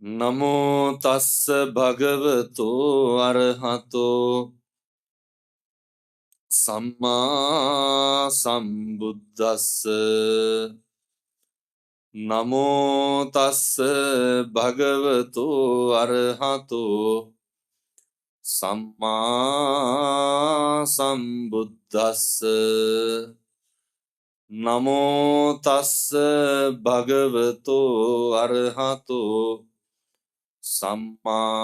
නමෝ තස්ස භගවතෝ අරහතෝ සම්මා සම්බුද්දස්ස. නමෝ තස්ස භගවතෝ අරහතෝ සම්මා සම්බුද්දස්ස. නමෝ තස්ස භගවතෝ අරහතෝ සම්මා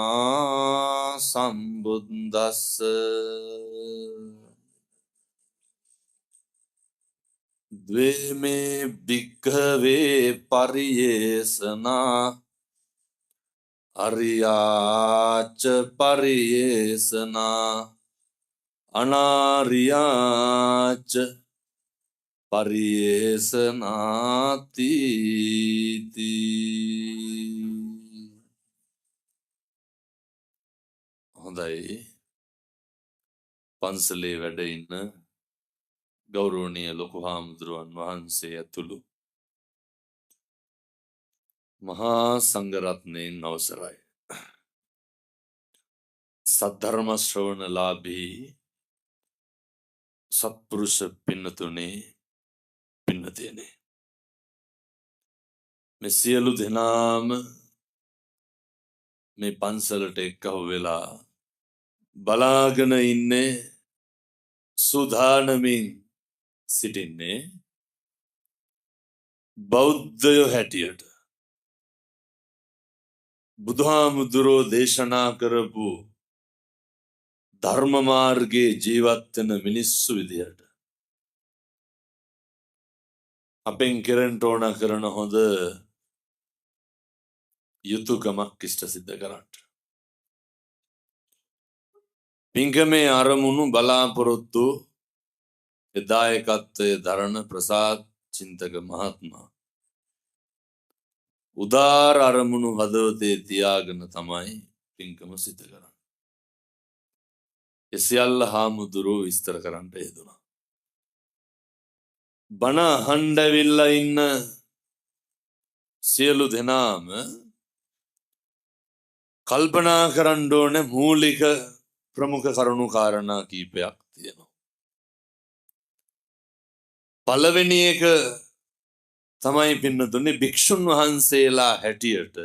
සම්බුද්දස්ස. ද්වේමේ භික්ඛවේ පරියේසනා අරියාච පරියේසනා අනාරියාච පරියේසනාති. හොඳයි, පන්සලේ වැඩ ඉන්න ගෞරවනීය ලොකු හාමුදුරුවන් වහන්සේ ඇතුළු මහා සංඝරත්නයෙන් අවසරයි. සද්ධර්ම ශ්‍රවණලාභී සත්පුරුෂ පින්නතුනේ, පින්නතියනේ, මේ සියලු දෙනාම මේ පන්සලට එක්කහුව වෙලා බලාගෙන ඉන්නේ, සූදානමින් සිටින්නේ බෞද්ධයෝ හැටියට බුදුහාමුදුරෝ දේශනා කරපු ධර්ම මාර්ගයේ ජීවත් වෙන මිනිස්සු විදියට අපෙන් කෙරෙන්න ඕන කරන හොඳ යුතුයකමක් ඉෂ්ට සිද්ධ කරන්න. පින්කමේ අරමුණු බලාපොරොත්තු දායකත්වයේ දරන ප්‍රසාද් චින්තක මහත්මයා උදාර අරමුණු හදවතේ තියාගෙන තමයි පින්කම සිද්ධ කරන්නේ. ඒ සියල්ල හාමුදුරුවෝ විස්තර කරන්නට යෙදුණා. බණ අහන්න ඇවිල්ලා ඉන්න සියලු දෙනාම කල්පනා කරන්න ඕනේ මූලික ප්‍රමුඛ කරුණු කාරණා කීපයක් තියෙනවා. පළවෙනි එක තමයි පින්නතුනේ, භික්ෂුන් වහන්සේලා හැටියට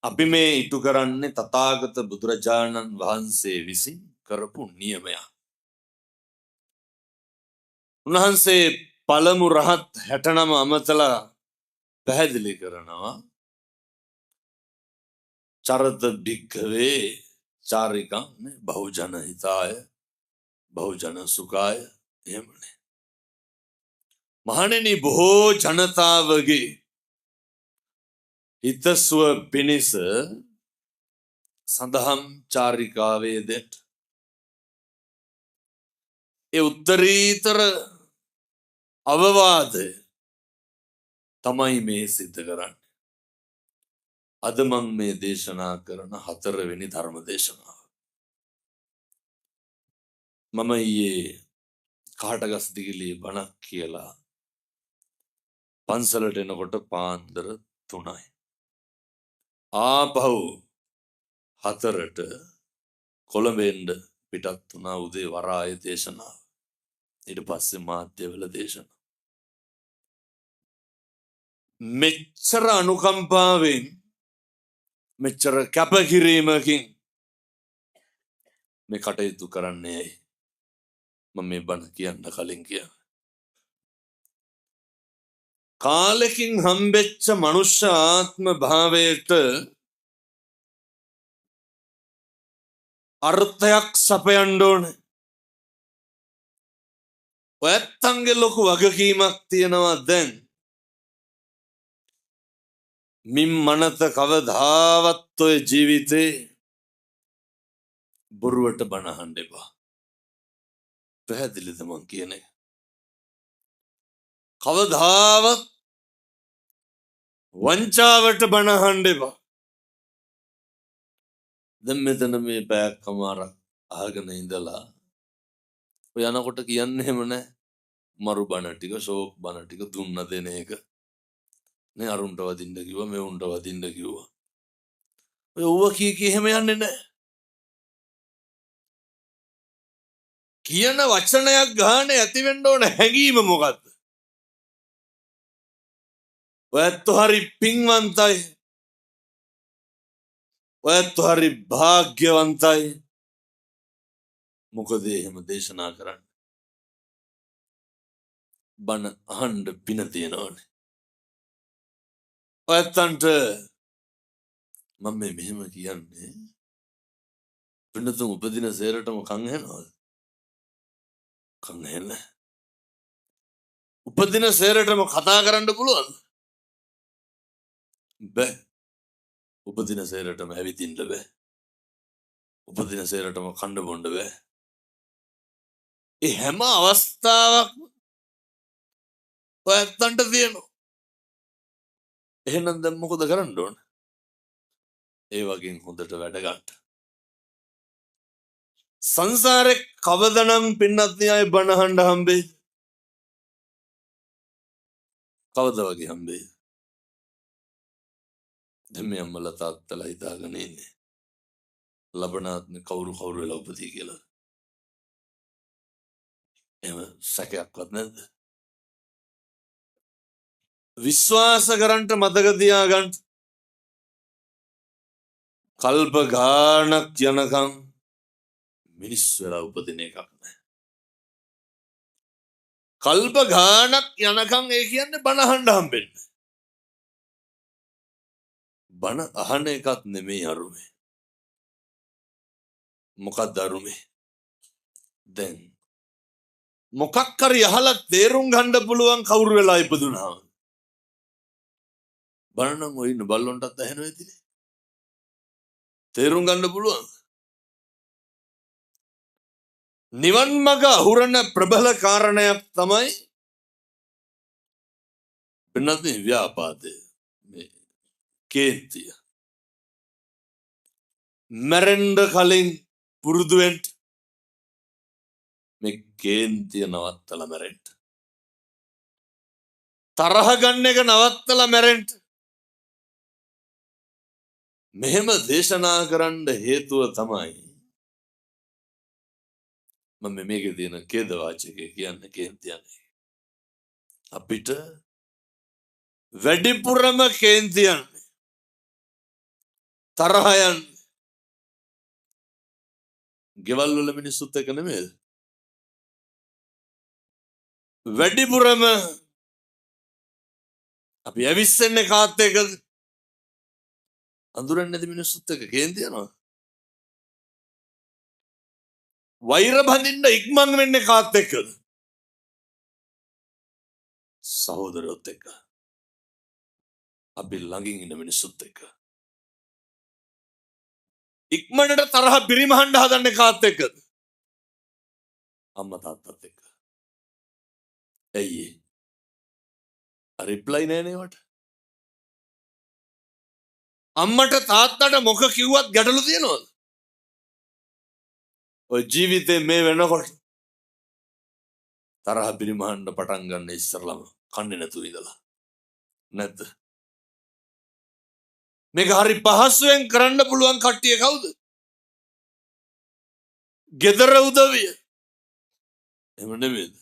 අපි මේ ඉටු කරන්නේ තථාගත බුදුරජාණන් වහන්සේ විසින් කරපු නියමයක්. උන්වහන්සේ පළමු රහත් 69 අමතලා පැහැදිලි කරනවා, චරත භික්ඛවේ චාරිකං බහුජන හිතාය බහුජන සුඛාය. එහෙමනේ මහණෙනි, බොහෝ ජනතාවගේ හිතසුව පිණිස සඳහම් චාරිකාවේ දෙන්න. ඒ උත්තරීතර අවවාදය තමයි මේ සිද්ධ කරන්නේ. අද මං මේ දේශනා කරන හතරවෙනි ධර්ම දේශනාව. මම ඊයේ කාටගස් දිගිලියේ බණක් කියලා පන්සලට එනකොට පාන්දර 3යි. ආපහු 4ට කොළඹ එන්න පිටත් වුණා උදේ වරාය දේශනාව. ඊට පස්සේ මාධ්‍යවල දේශනාව. මෙච්චර අනුකම්පාවෙන් මෙච්චර කැපකිරීමකින් මේ කටයුතු කරන්නේ ඇයි? මම මේ බණ කියන්න කලින් කියන්නේ. කාලෙකින් හම්බෙච්ච මනුෂ්‍ය ආත්ම භාවයට අර්ථයක් සපයන්න ඕනේ. ඔයත්තන්ගේ ලොකු වගකීමක් තියෙනවා දැන්. මින් මනත කවදාවත් ඔය ජීවිතේ බොරුවට බණ අහන්න එපා. පැහැදිලිද මං කියන එක? කවදාවත් වංචාවට බණ අහන්න එපා. දැන් මෙතන මේ පැයක් කමාරක් අහගෙන ඉඳලා ඔය යනකොට කියන්නේ එහෙම නෑ. මරු බණ ටික, ෂෝක් බණ ටික දුන්න දෙන එක. නේ අරුන්ට වදින්න කිව්වා, මෙවුන්ට වදින්න කිව්වා. ඔය ඌව කී කී එහෙම යන්නේ නැහැ. කියන වචනයක් ගානේ ඇති වෙන්න ඕන හැඟීම මොකද්ද? ඔයත් හරි පින්වන්තයි. ඔයත් හරි භාග්‍යවන්තයි. මොකද එහෙම දේශනා කරන්නේ? බණ අහන්න පින තියෙනවනේ. ඔයත්තන්ට මම මේ මෙහෙම කියන්නේ පින්නතුන් උපදින සේරටම කන් ඇහෙනවද? කන් ඇහෙන්නේ. උපදින සේරටම කතා කරන්න පුළුවන්ද? බෑ. උපදින සේරටම ඇවිදින්න බෑ. උපදින සේරටම කන්න බොන්න බෑ. ඒ හැම අවස්ථාවක්ම ඔයත්තන්ට තියෙනවා. එහෙනම් දැන් මොකද කරන්න ඕන? ඒ වගේ හොඳට වැඩ ගන්න. සංසාරේ කවදනම් පින්නත් අය බණ අහන්න හම්බෙයි? කවද වගේ හම්බෙයි? දැන් මේ අම්මලා තාත්තලා හිතාගෙන ඉන්නේ ලබනාත්මේ කවුරු කවුරු වෙලා උපදී කියලා. එහෙම සැකයක්වත් නැද්ද? විශ්වාස කරන්ට මතක තියාගන්න. කල්ප ගාණක් යනකම් මිනිස් වෙලා උපදින එකක් නෑ. කල්ප ගාණක් යනකම් ඒ කියන්නේ බණ අහන්න හම්බෙන්නේ. බණ අහන එකත් නෙමෙයි අරුමේ. මොකක්ද අරුමේ? දැන් මොකක් හරි අහලා තේරුම් ගන්න පුළුවන් කවුරු වෙලා ඉපදුනාම. බණ නම් ඔය ඉන්න බල්ලොන්ටත් ඇහෙනවා ඇතිනේ. තේරුම් ගන්න පුළුවන්. නිවන් මඟ අහුරන ප්‍රබල කාරණයක් තමයි වෙනත් ව්‍යාපාදය, මේ කේන්තිය. මැරෙන්න කලින් පුරුදු වෙන්න මේ කේන්තිය නවත්තලා මැරෙන්න. තරහ ගන්න එක නවත්තලා මැරෙන්න. මෙහෙම දේශනා කරන්න හේතුව තමයි මම මේකේ තියෙන ඛේද වාචකය කියන්නේ කේන්තියනේ. අපිට වැඩිපුරම කේන්තියන්නේ තරහ යන්නේ ගෙවල් වල මිනිස්සුත් එක්ක නෙමෙයිද? වැඩිපුරම අපි ඇවිස්සෙන්නේ කාත් එක්කද? අඳුරන්නේ නැති මිනිස්සුත් එක්ක කේන්ති යනවා. වෛර බඳින්න ඉක්මන් වෙන්නේ කාත් එක්කද? සහෝදරයොත් එක්ක. අපි ළඟින් ඉන්න මිනිස්සුත් එක්ක. ඉක්මනට තරහ පිරිමහන්න හදන්නේ කාත් එක්කද? අම්මා තාත්තත් එක්ක. ඇයි ඒ? රිප්ලයි නෑ නේ වට. අම්මට තාත්තට මොක කිව්වත් ගැටලු තියෙනවද? ඔය ජීවිතේ මේ වෙනකොට තරහ පිරිමහන්න පටන් ගන්න ඉස්සරළම කන්නේ නැතුව ඉඳලා නැද්ද? මේක හරි පහසුවෙන් කරන්න පුළුවන් කට්ටිය කවුද? ගෙදර උදවිය. එහෙම නෙමෙයිද?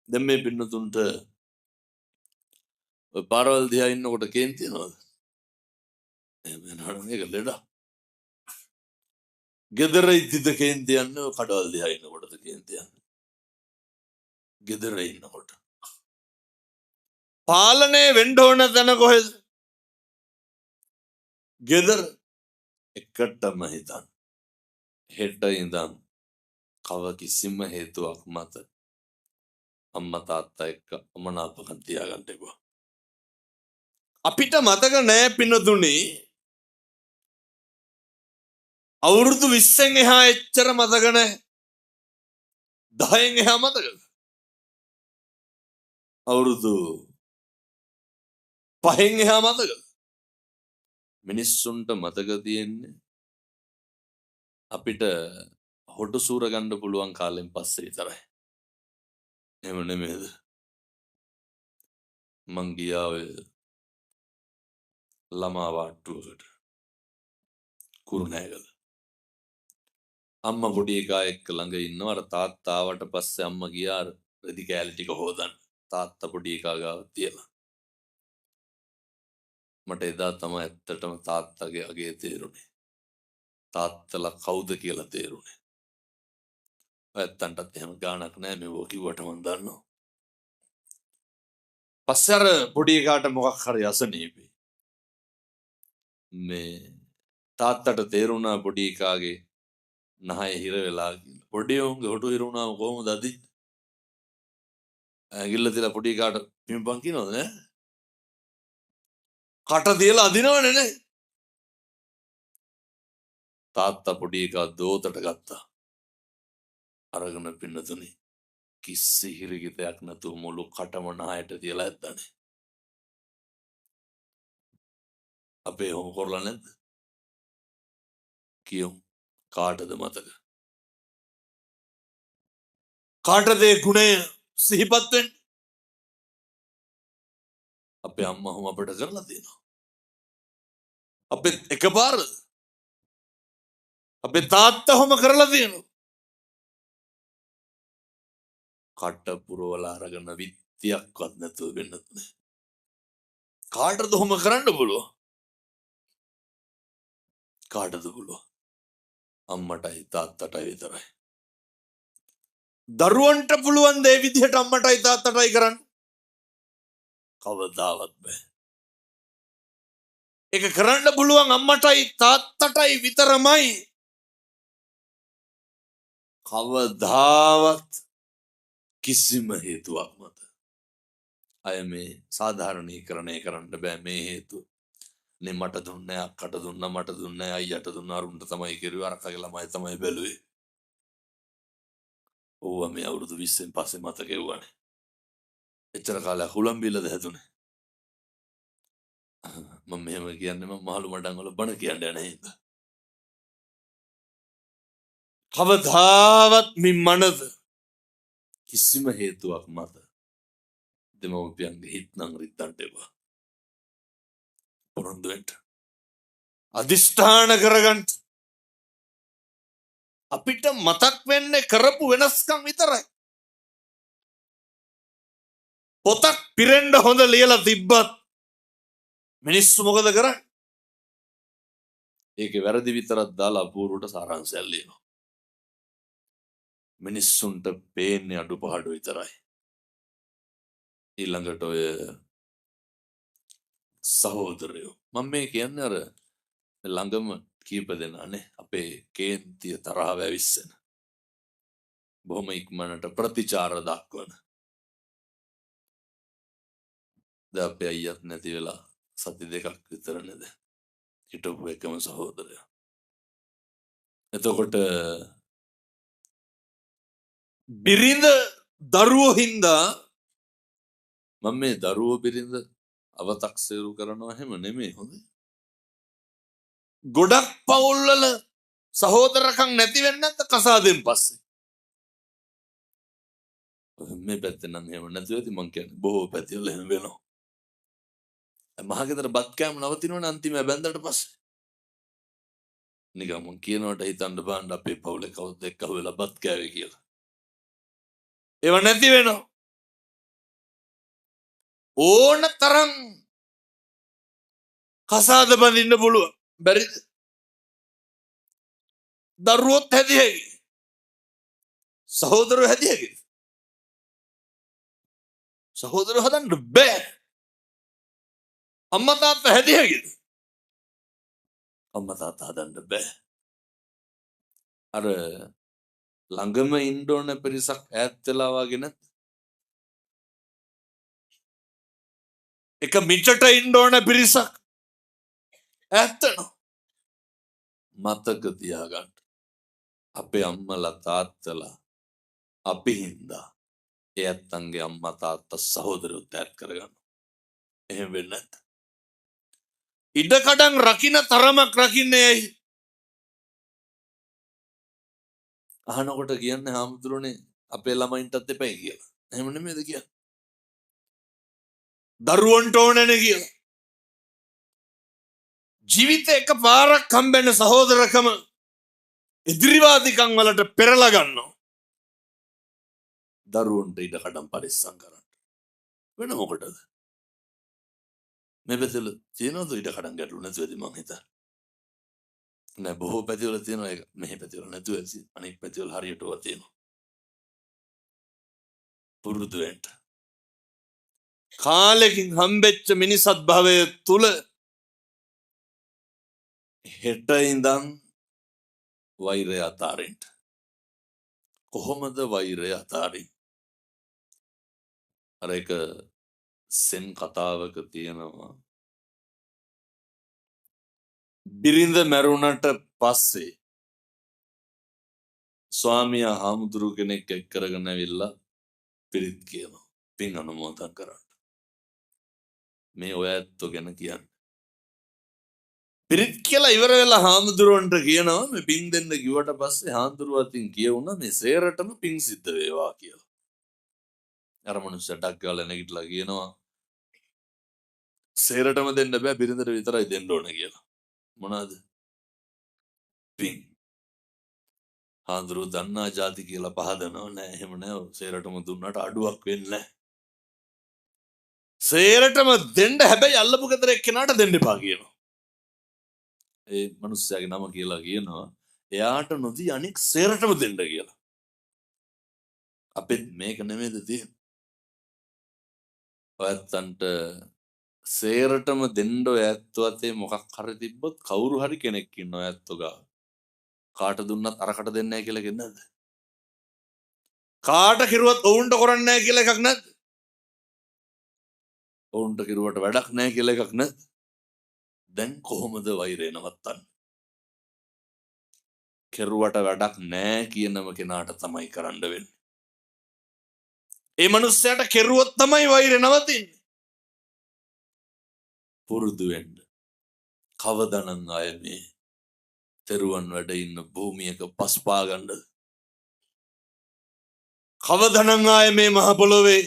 දැන් මේ පින්නතුන්ට ඔය පාරවල් දිහා ඉන්නකොට කේන්ති යනවද? එහෙම වෙනවනම් ඒක ලෙඩක්. ගෙදර ඉද්දිද කේන්ති යන්නේ, ඔය කඩවල් දිහා ඉන්නකොටද කේන්ති යන්නේ? ගෙදර ඉන්නකොට. පාලනය වෙන්න ඕන තැන කොහෙද? ගෙදර. එකටම හිතන්න. හෙට ඉඳන් කව කිසිම හේතුවක් මත අම්මා තාත්තා එක්ක අමනාපකම් තියාගන්න එපා. අපිට මතක නෑ පින්නතුනේ, අවුරුදු 20න් එහා එච්චර මතක නෑ. 10න් එහා මතකද? අවුරුදු 5න් එහා මතකද? මිනිස්සුන්ට මතක තියෙන්නේ අපිට හොටු සූර ගන්න පුළුවන් කාලෙන් පස්සේ විතරයි. එහෙම නෙමෙයිද? මං ගියා ඔය ළමා වාට්ටුවකට කුරුණෑගල. අම්මා පොඩි එකා එක්ක ළඟ ඉන්නවා. අර තාත්තා ආවට පස්සේ අම්මා ගියා අර රෙදි කෑලි ටික හොදන්න. තාත්තා පොඩි එකා ගාව තියලා. මට එදා තමයි ඇත්තටම තාත්තගේ අගේ තේරුනේ. තාත්තලා කවුද කියලා තේරුනේ. ඇත්තන්ටත් එහෙම ගාණක් නෑ මේව කිව්වට මං දන්නවා. පස්සේ අර පොඩි එකාට මොකක් හරි අසනීපේ. මේ තාත්තට තේරුණා පොඩි එකාගේ නහය හිර වෙලා කියලා. පොඩි උන්ගේ හොටු හිර වුණාම කොහොමද අදින්නේ? ඇඟිල්ල තියලා පොඩි එකාට පිම්පම් කියනවද නෑ? කට තියලා අදිනවනේ නේ. තාත්තා පොඩි එකා දෝතට ගත්තා. අරගෙන පින්නතුනේ කිසි හිරිකිතයක් නැතුව මුළු කටම නහයට තියලා ඇද්දානේ. අපේ ඔහොම කරලා නැද්ද? කියමු කාටද මතක? කාටද ඒ ගුණය සිහිපත් වෙන්නේ? අපේ අම්මා ඔහොම අපිට කරලා තියෙනවා. අපේ එකපාර අපේ තාත්තා ඔහොම කරලා තියෙනවා. කට පුරවලා අරගෙන විත්තියක්වත් නැතුව වෙන්නත් නෑ. කාටද ඔහොම කරන්න පුළුවන්? කාටද පුළුවන්? අම්මටයි තාත්තටයි විතරයි. දරුවන්ට පුළුවන් දේ විදිහට අම්මටයි තාත්තටයි කරන්න කවදාවත් බෑ. ඒක කරන්න පුළුවන් අම්මටයි තාත්තටයි විතරමයි. කවදාවත් කිසිම හේතුවක් මත අය මේ සාධාරණීකරණය කරන්න බෑ. මේ හේතුව නේ මට දුන්නේ, අක්කට දුන්නා, මට දුන්නේ, අයියට දුන්නා, අරුන්ට තමයි කෙරුවේ, අරකගේ ළමයි තමයි බැලුවේ. ඕවා මේ අවුරුදු 20න් පස්සේ මතක එව්වනේ. එච්චර කාලයක් හුලම් බීලාද හැදුනේ? මම මෙහෙම කියන්නේ මම මහලු මඩම් වල බණ කියන්න යන හින්දා. කවදාවත් මින් මනස කිසිම හේතුවක් මත දෙමව්පියන්ගේ හිත නම් රිද්දන්න එපා. පොරොන්දු වෙන්න. අදිෂ්ඨාන කරගන්න. අපිට මතක් වෙන්නේ කරපු වෙනස්කම් විතරයි. පොතක් පිරෙන්න හොඳ ලියලා තිබ්බත් මිනිස්සු මොකද කරන්නේ? ඒකේ වැරදි විතරක් දාලා අපූර්වට සාරාංශයක් ලියනවා. මිනිස්සුන්ට පේන්නේ අඩුපාඩු විතරයි. ඊළඟට ඔය සහෝදරයෝ මම මේ කියන්නේ අර ළඟම කීප දෙනානේ අපේ කේන්තිය තරහව ඇවිස්සෙන බොහොම ඉක්මනට ප්‍රතිචාර දක්වන. දැන් අපේ අයියත් නැති වෙලා සති දෙකක් විතර නේද හිටපු එකම සහෝදරයා. එතකොට බිරිඳ දරුවෝ හින්දා මම මේ දරුවෝ බිරිඳ අවතක්සේරු කරනවා එහෙම නෙමෙයි හොඳේ. ගොඩක් පවුල්වල සහෝදරකම් නැති වෙන්නේ නැද්ද කසාදෙන් පස්සේ? මේ පැත්තේ නම් එහෙම නැතුව ඇති මං කියන්නේ බොහෝ පැතිවල එහෙම වෙනවා. මහගෙදර බත් කෑම නවතිනවනේ අන්තිම බැන්දට පස්සේ. නිකන් මං කියනවට හිතන්න බලන්න අපේ පවුලේ කවුද එක්ක අහුවෙලා බත් කෑවේ කියලා. ඒව නැති වෙනවා. ඕන තරම් කසාද බඳින්න පුළුවන්. බැරිද? දරුවොත් හැදිය හැකි. සහෝදරයෝ හැදිය හැකිද? සහෝදරයෝ හදන්න බෑ. අම්මා තාත්තා හැදිය හැකිද? අම්මා තාත්තා හදන්න බෑ. අර ළඟම ඉන්න ඕන පිරිසක් ඈත් වෙලා වගේ නැද්ද? එක මිටට ඉන්න ඕන පිරිසක් ඈත් වෙනවා. මතක තියාගන්න. අපේ අම්මලා තාත්තලා අපි හින්දා ඒ ඇත්තන්ගේ අම්මා තාත්තා සහෝදරයොත් ඈත් කරගන්නවා. එහෙම වෙන්නේ නැද්ද? ඉඩකඩම් රකින්න තරමක් රකින්නේ ඇයි? අහනකොට කියන්නේ හාමුදුරනේ අපේ ළමයින්ටත් එපයි කියලා. එහෙම නෙමෙයිද කියන්නේ? දරුවන්ට ඕනනේ කියලා. ජීවිතේ එක පාරක් හම්බෙන සහෝදරකම ඉදිරිවාදිකම් වලට පෙරලා ගන්නවා. දරුවන්ට ඉඩ කඩම් පරිස්සම් කරන්න. වෙන මොකටද? මේ පැතිවල තියෙනවද ඉඩ කඩම් ගැටලු නැතුව ඇති මං හිතන්නේ. නෑ, බොහෝ පැතිවල තියෙනවා ඒක. මෙහි පැතිවල නැතුව ඇති. අනෙක් පැතිවල හරියට ඕවා තියෙනවා. පුරුදු වෙන්න. කාලෙකින් හම්බෙච්ච මිනිසත් භවය තුල හෙට ඉඳන් වෛරය අතාරින්න. කොහොමද වෛරය අතාරින්නේ? අර එක සෙන් කතාවක තියෙනවා, බිරිඳ මැරුණට පස්සේ ස්වාමියා හාමුදුරු කෙනෙක් එක් කරගෙන ඇවිල්ලා පිරිත් කියනවා, පින් අනුමෝදන් කරන්න. මේ ඔය ඇත්තෝ ගැන කියන්නේ. පිරිත් කියලා ඉවර වෙලා හාමුදුරුවන්ට කියනවා මේ පින් දෙන්න කිව්වට පස්සේ හාමුදුරුවෝ අතින් කියවුණා මේ සේරටම පින් සිද්ධ වේවා කියලා. අර මනුස්සයා ඩක් ගාලා නැගිටලා කියනවා සේරටම දෙන්න බෑ, බිරිඳට විතරයි දෙන්න ඕන කියලා. මොනවාද? පින්. හාමුදුරුවෝ දන්නා ජාති කියලා පහදනවා. නෑ, එහෙම නෑ, සේරටම දුන්නාට අඩුවක් වෙන්නේ නෑ. සේරටම දෙන්න, හැබැයි අල්ලපු ගෙදර එක්කෙනාට දෙන්න එපා කියනවා. ඒ මනුස්සයාගේ නම කියලා කියනවා, එයාට නොදී අනෙක් සේරටම දෙන්න කියලා. අපෙත් මේක නෙමෙයිද තියෙන්නේ? ඔයත්තන්ට සේරටම දෙන්න ඔය ඇත්තෝ අතේ මොකක් හරි තිබ්බොත් කවුරු හරි කෙනෙක් ඉන්න ඔය ඇත්තෝ ගාව. කාට දුන්නත් අරකට දෙන්නේ නැහැ කියලා එකක් නැද්ද? කාට කිරුවත් ඔවුන්ට කරන්නේ නැහැ කියලා එකක් නැද්ද? ඔවුන්ට කිරුවට වැඩක් නැහැ කියලා එකක් නැද්ද? දැන් කොහොමද වෛරය නවත්තන්නේ? කෙරුවට වැඩක් නැහැ කියනම කෙනාට තමයි කරන්න වෙන්නේ. ඒ මනුස්සයාට කෙරුවොත් තමයි වෛරය නවතින්නේ. පුරුදු වෙන්න. කවදනම් ආය මේ තෙරුවන් වැඩ ඉන්න භූමියක පස් පා ගන්නද? කවදනම් ආය මේ මහ පොළොවේ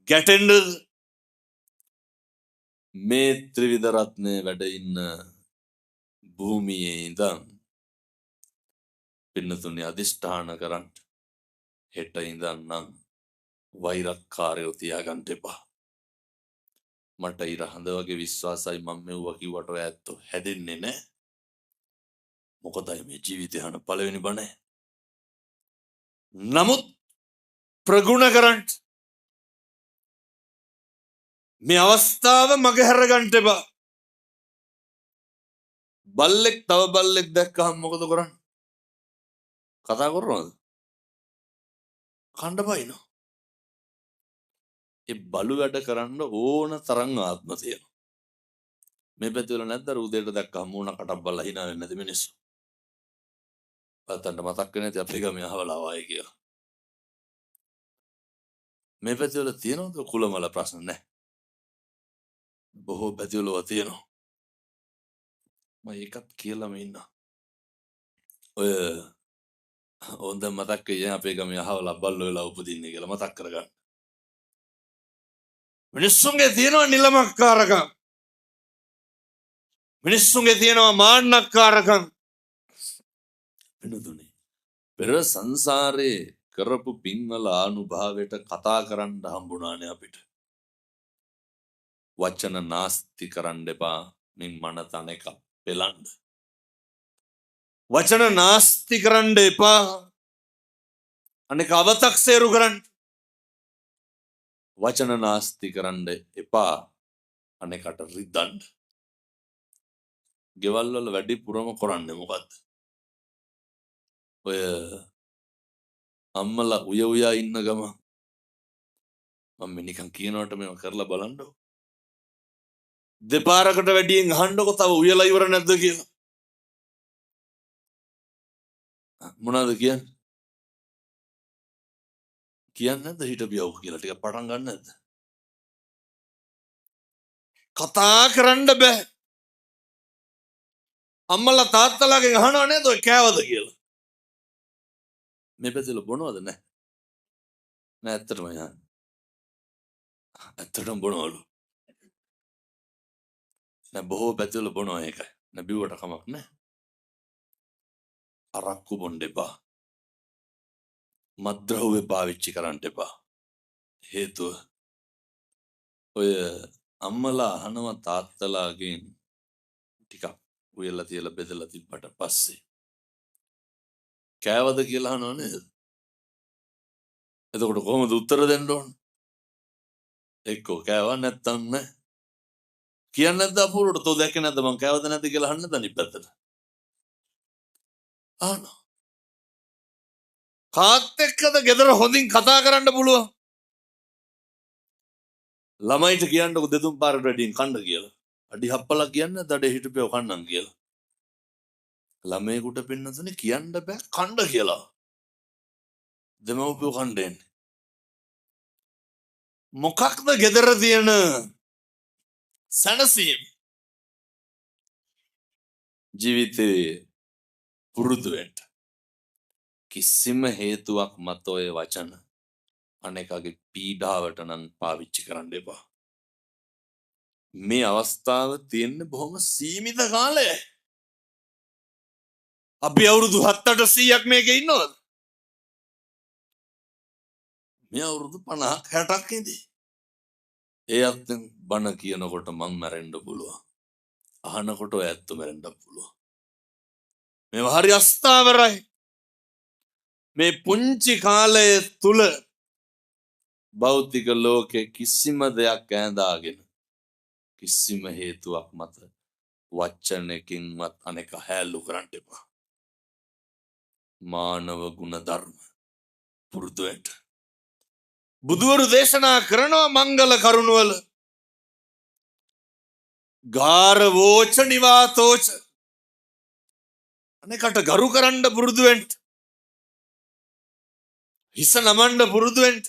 ගැටෙන්නද? මේ ත්‍රිවිධ රත්නය වැඩ ඉන්න භූමියේ ඉඳන් පින්නතුනි අදිෂ්ඨාන කරන්න. හෙට ඉඳන් නම් වෛරක්කාරයෝ තියාගන්න එපා. මට ඉර හඳ වගේ විශ්වාසයි මම මෙව්වා කිව්වට ඔය ඇත්තෝ හැදෙන්නේ නෑ. මොකදයි මේ ජීවිතය අහන පළවෙනි බණ. නමුත් ප්‍රගුණ කරන්න. මේ අවස්ථාව මගහැර ගන්න එපා. බල්ලෙක් තව බල්ලෙක් දැක්කහම මොකද කරන්නේ? කතා කරනවද? කණ්ඩ බයිනවා. ඒ බලු වැඩ කරන්න ඕන තරම් ආත්ම තියෙනවා. මේ පැතිවල නැද්ද අර උදේට දැක්කහම මූණ කටක් බලලා hina වෙන්නේ නැති මිනිස්සු? අතන්ට මතක් වෙන්නේ නැති අපේ ගමේ අහවලා ආවයි කියලා. මේ පැතිවල තියෙනවද කුලමල ප්‍රශ්න? නැහැ. බොහෝ පැතිවල ඔවා තියෙනවා. මම ඒකත් කියලාම ඉන්නවා. ඔය ඕන් දැන් මතක් වෙයි අපේ ගමේ අහවලා බල්ලෝ වෙලා උපදින්නේ කියලා මතක් කරගන්න. මිනිස්සුන්ගේ තියෙනවා නිලමක්කාරකම්. මිනිස්සුන්ගේ තියෙනවා මාන්නක්කාරකම්. වෙනදුනේ පෙර සංසාරේ කරපු පින්වල ආනුභාවයට කතා කරන්න හම්බුණානේ අපිට. වචන නාස්ති කරන්න එපා. මින් මන තන එක පෙලන්න. වචන නාස්ති කරන්න එපා. අනෙක අවතක්සේරු කරන්න. වචන නාස්ති කරන්න එපා. අනෙකට රිදන්න. ගෙවල් වල වැඩිපුරම කරන්නේ මොකද්ද? ඔය අම්මලා උය උයා ඉන්න ගම මම මේ නිකන් කියනවට මේව කරලා බලන්නකෝ. දෙපාරකට වැඩියෙන් අහන්නකෝ තව උයලා ඉවර නැද්ද කියලා. මොනවද කියන්නේ? කියන්නේ නැද්ද හිටපියව් කියලා ටිකක් පටන් ගන්න නැද්ද? කතා කරන්න බෑ. අම්මලා තාත්තලාගෙන් අහනව නේද ඔය කෑවද කියලා? මේ පැතිවල බොනවද නැහැ? නෑ ඇත්තටම යන්නේ. ඇත්තටම බොනවලු. නෑ, බොහෝ පැතිවල බොනවා ඒකයි. නෑ, බිව්වට කමක් නෑ. අරක්කු බොන්න එපා. මත්ද්‍රව්‍ය පාවිච්චි කරන්න එපා. හේතුව ඔය අම්මලා අහනවා තාත්තලාගෙන් ටිකක් උයලා තියලා බෙදලා තිබ්බට පස්සේ කෑවද කියලා අහනව නේද? එතකොට කොහොමද උත්තර දෙන්න ඕන? එක්කෝ කෑවා නැත්තම් නෑ. කියන්නේ නැද්ද අපූර්වට? තෝ දැක්කේ නැද්ද මං කෑවද නැද්ද කියලා අහන්න නැද්ද අනිත් පැත්තට? අහනවා. කාත් එක්කද ගෙදර හොඳින් කතා කරන්න පුළුවන්? ළමයිට කියන්නකො දෙතුන් පාරට වැඩියෙන් කන්න කියලා. අඩි හප්පලා කියන්නේ දඩේ හිටපියව කන්නම් කියලා. ළමයෙකුට පින්නතුනේ කියන්න බෑ කන්න කියලා. දෙමව්පියෝ කන්න එන්නේ. මොකක්ද ගෙදර තියෙන සැනසීම? ජීවිතේ පුරුදු වෙන්න. කිසිම හේතුවක් මත ඔය වචන අනෙකාගේ පීඩාවට නම් පාවිච්චි කරන්න එපා. මේ අවස්ථාව තියෙන්නේ බොහොම සීමිත කාලයයි. අපි අවුරුදු 7-800ක් මේකේ ඉන්නවද? මේ අවුරුදු 50ක් 60ක් ඉඳී. ඒ අත්ෙන් බණ කියනකොට මං මැරෙන්න පුළුවන්. අහනකොට ඔය ඇත්ත මැරෙන්න පුළුවන්. මේවා හරි අස්ථාවරයි. මේ පුංචි කාලය තුල භෞතික ලෝකේ කිසිම දෙයක් ඈඳාගෙන කිසිම හේතුවක් මත වචනකින්වත් අනෙක හැල්ලු කරන්න එපා. මානව ගුණ ධර්ම පුරුදු වෙන්න. බුදුවරු දේශනා කරනවා මංගල කරුණවල. ගාරවෝච නිවාතෝච, අනෙකට ගරු කරන්න පුරුදු වෙන්න. හිස නමන්න පුරුදු වෙන්න.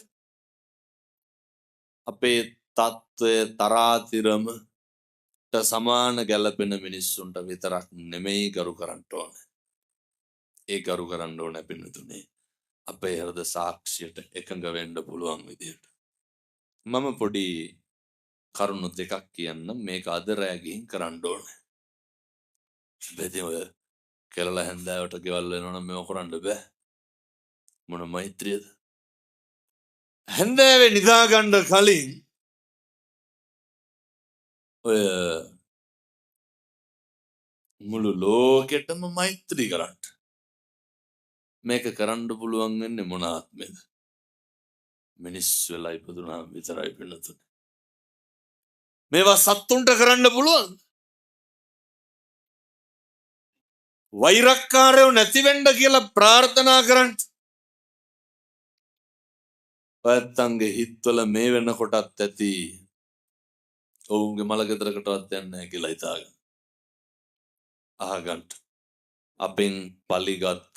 අපේ තත්ත්වය තරාතිරමට සමාන ගැලපෙන මිනිස්සුන්ට විතරක් නෙමෙයි ගරු කරන්න ඕනේ. ඒ ගරු කරන්න ඕනේ පින්නතුනේ අපේ හෘද සාක්ෂියට එකඟ වෙන්න පුළුවන් විදියට. මම පොඩි කරුණු දෙකක් කියන්නම්, මේක අද රෑ ගිහින් කරන්න ඕනේ. ඉතින් ඔය කෙලලා හැන්දෑවට ගෙවල් වෙනවා නම් මේව කරන්න බෑ. මොන මෛත්‍රියද? හැන්දෑවේ නිදා ගන්න කලින් ඔය මුළු ලෝකෙටම මෛත්‍රී කරන්න. මේක කරන්න පුළුවන් වෙන්නේ මොන ආත්මෙද? මිනිස් වෙලා ඉපදුනාම විතරයි පින්නතුනේ. මේවා සත්තුන්ට කරන්න පුළුවන්. වෛරක්කාරයෝ නැති වෙන්න කියලා ප්‍රාර්ථනා කරන්න. ඔයත්තන්ගේ හිත්වල මේ වෙනකොටත් ඇති ඔවුන්ගේ මල ගෙදරකටවත් යන්නේ නැහැ කියලා හිතාගන්න. අහගන්න. අපෙන් පලිගත්ත,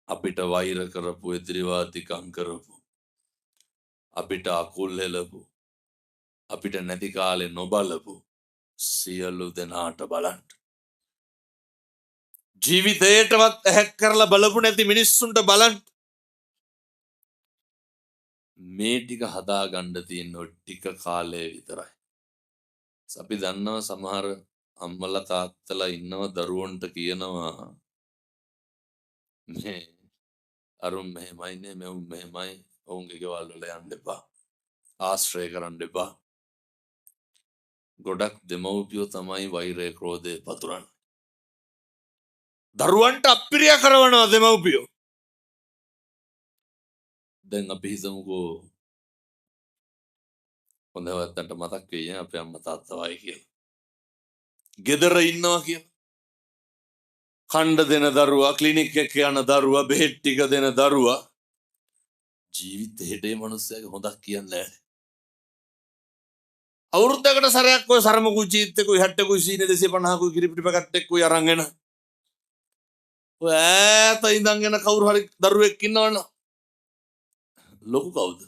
අපිට වෛර කරපු, එදිරිවාදිකම් කරපු, අපිට අකුල් හෙලපු, අපිට නැති කාලේ නොබලපු සියලු දෙනාට බලන්න. ජීවිතේටවත් ඇහැක් කරලා බලපු නැති මිනිස්සුන්ට බලන්න. මේ ටික හදාගන්න තියෙන ඔය ටික කාලය විතරයි. අපි දන්නවා සමහර අම්මලා තාත්තලා ඉන්නවා දරුවන්ට කියනවා මේ අරුන් මෙහෙමයි නේ, මෙවුන් මෙහෙමයි, ඔවුන්ගේ ගෙවල් වල යන්න එපා, ආශ්‍රය කරන්න එපා. ගොඩක් දෙමව්පියෝ තමයි වෛරය ක්‍රෝධය පතුරන්නේ. දරුවන්ට අප්පිරිය කරවනවා දෙමව්පියෝ. දැන් අපි හිතමුකෝ හොඳ වැත්තන්ට මතක් වෙයි අපේ අම්මා තාත්තා වයි කියලා. ගෙදර ඉන්නවා කියලා. කණ්ඩ දෙන දරුවා, ක්ලිනික් එක යන දරුවා, බෙහෙත් ටික දෙන දරුවා ජීවිතේට මේ මනුස්සයාගේ හොඳක් කියන්නේ නැහැ. අවුරුද්දකට සැරයක් ඔය සරම කුචීත් එක්ක 60කුයි සීනේ 250කුයි කිරිපිටි පැකට් එක්කුයි අරන් එන. ඔය ඈත ඉඳන් එන කවුරු හරි දරුවෙක් ඉන්නවනම් ලොකු කවුද?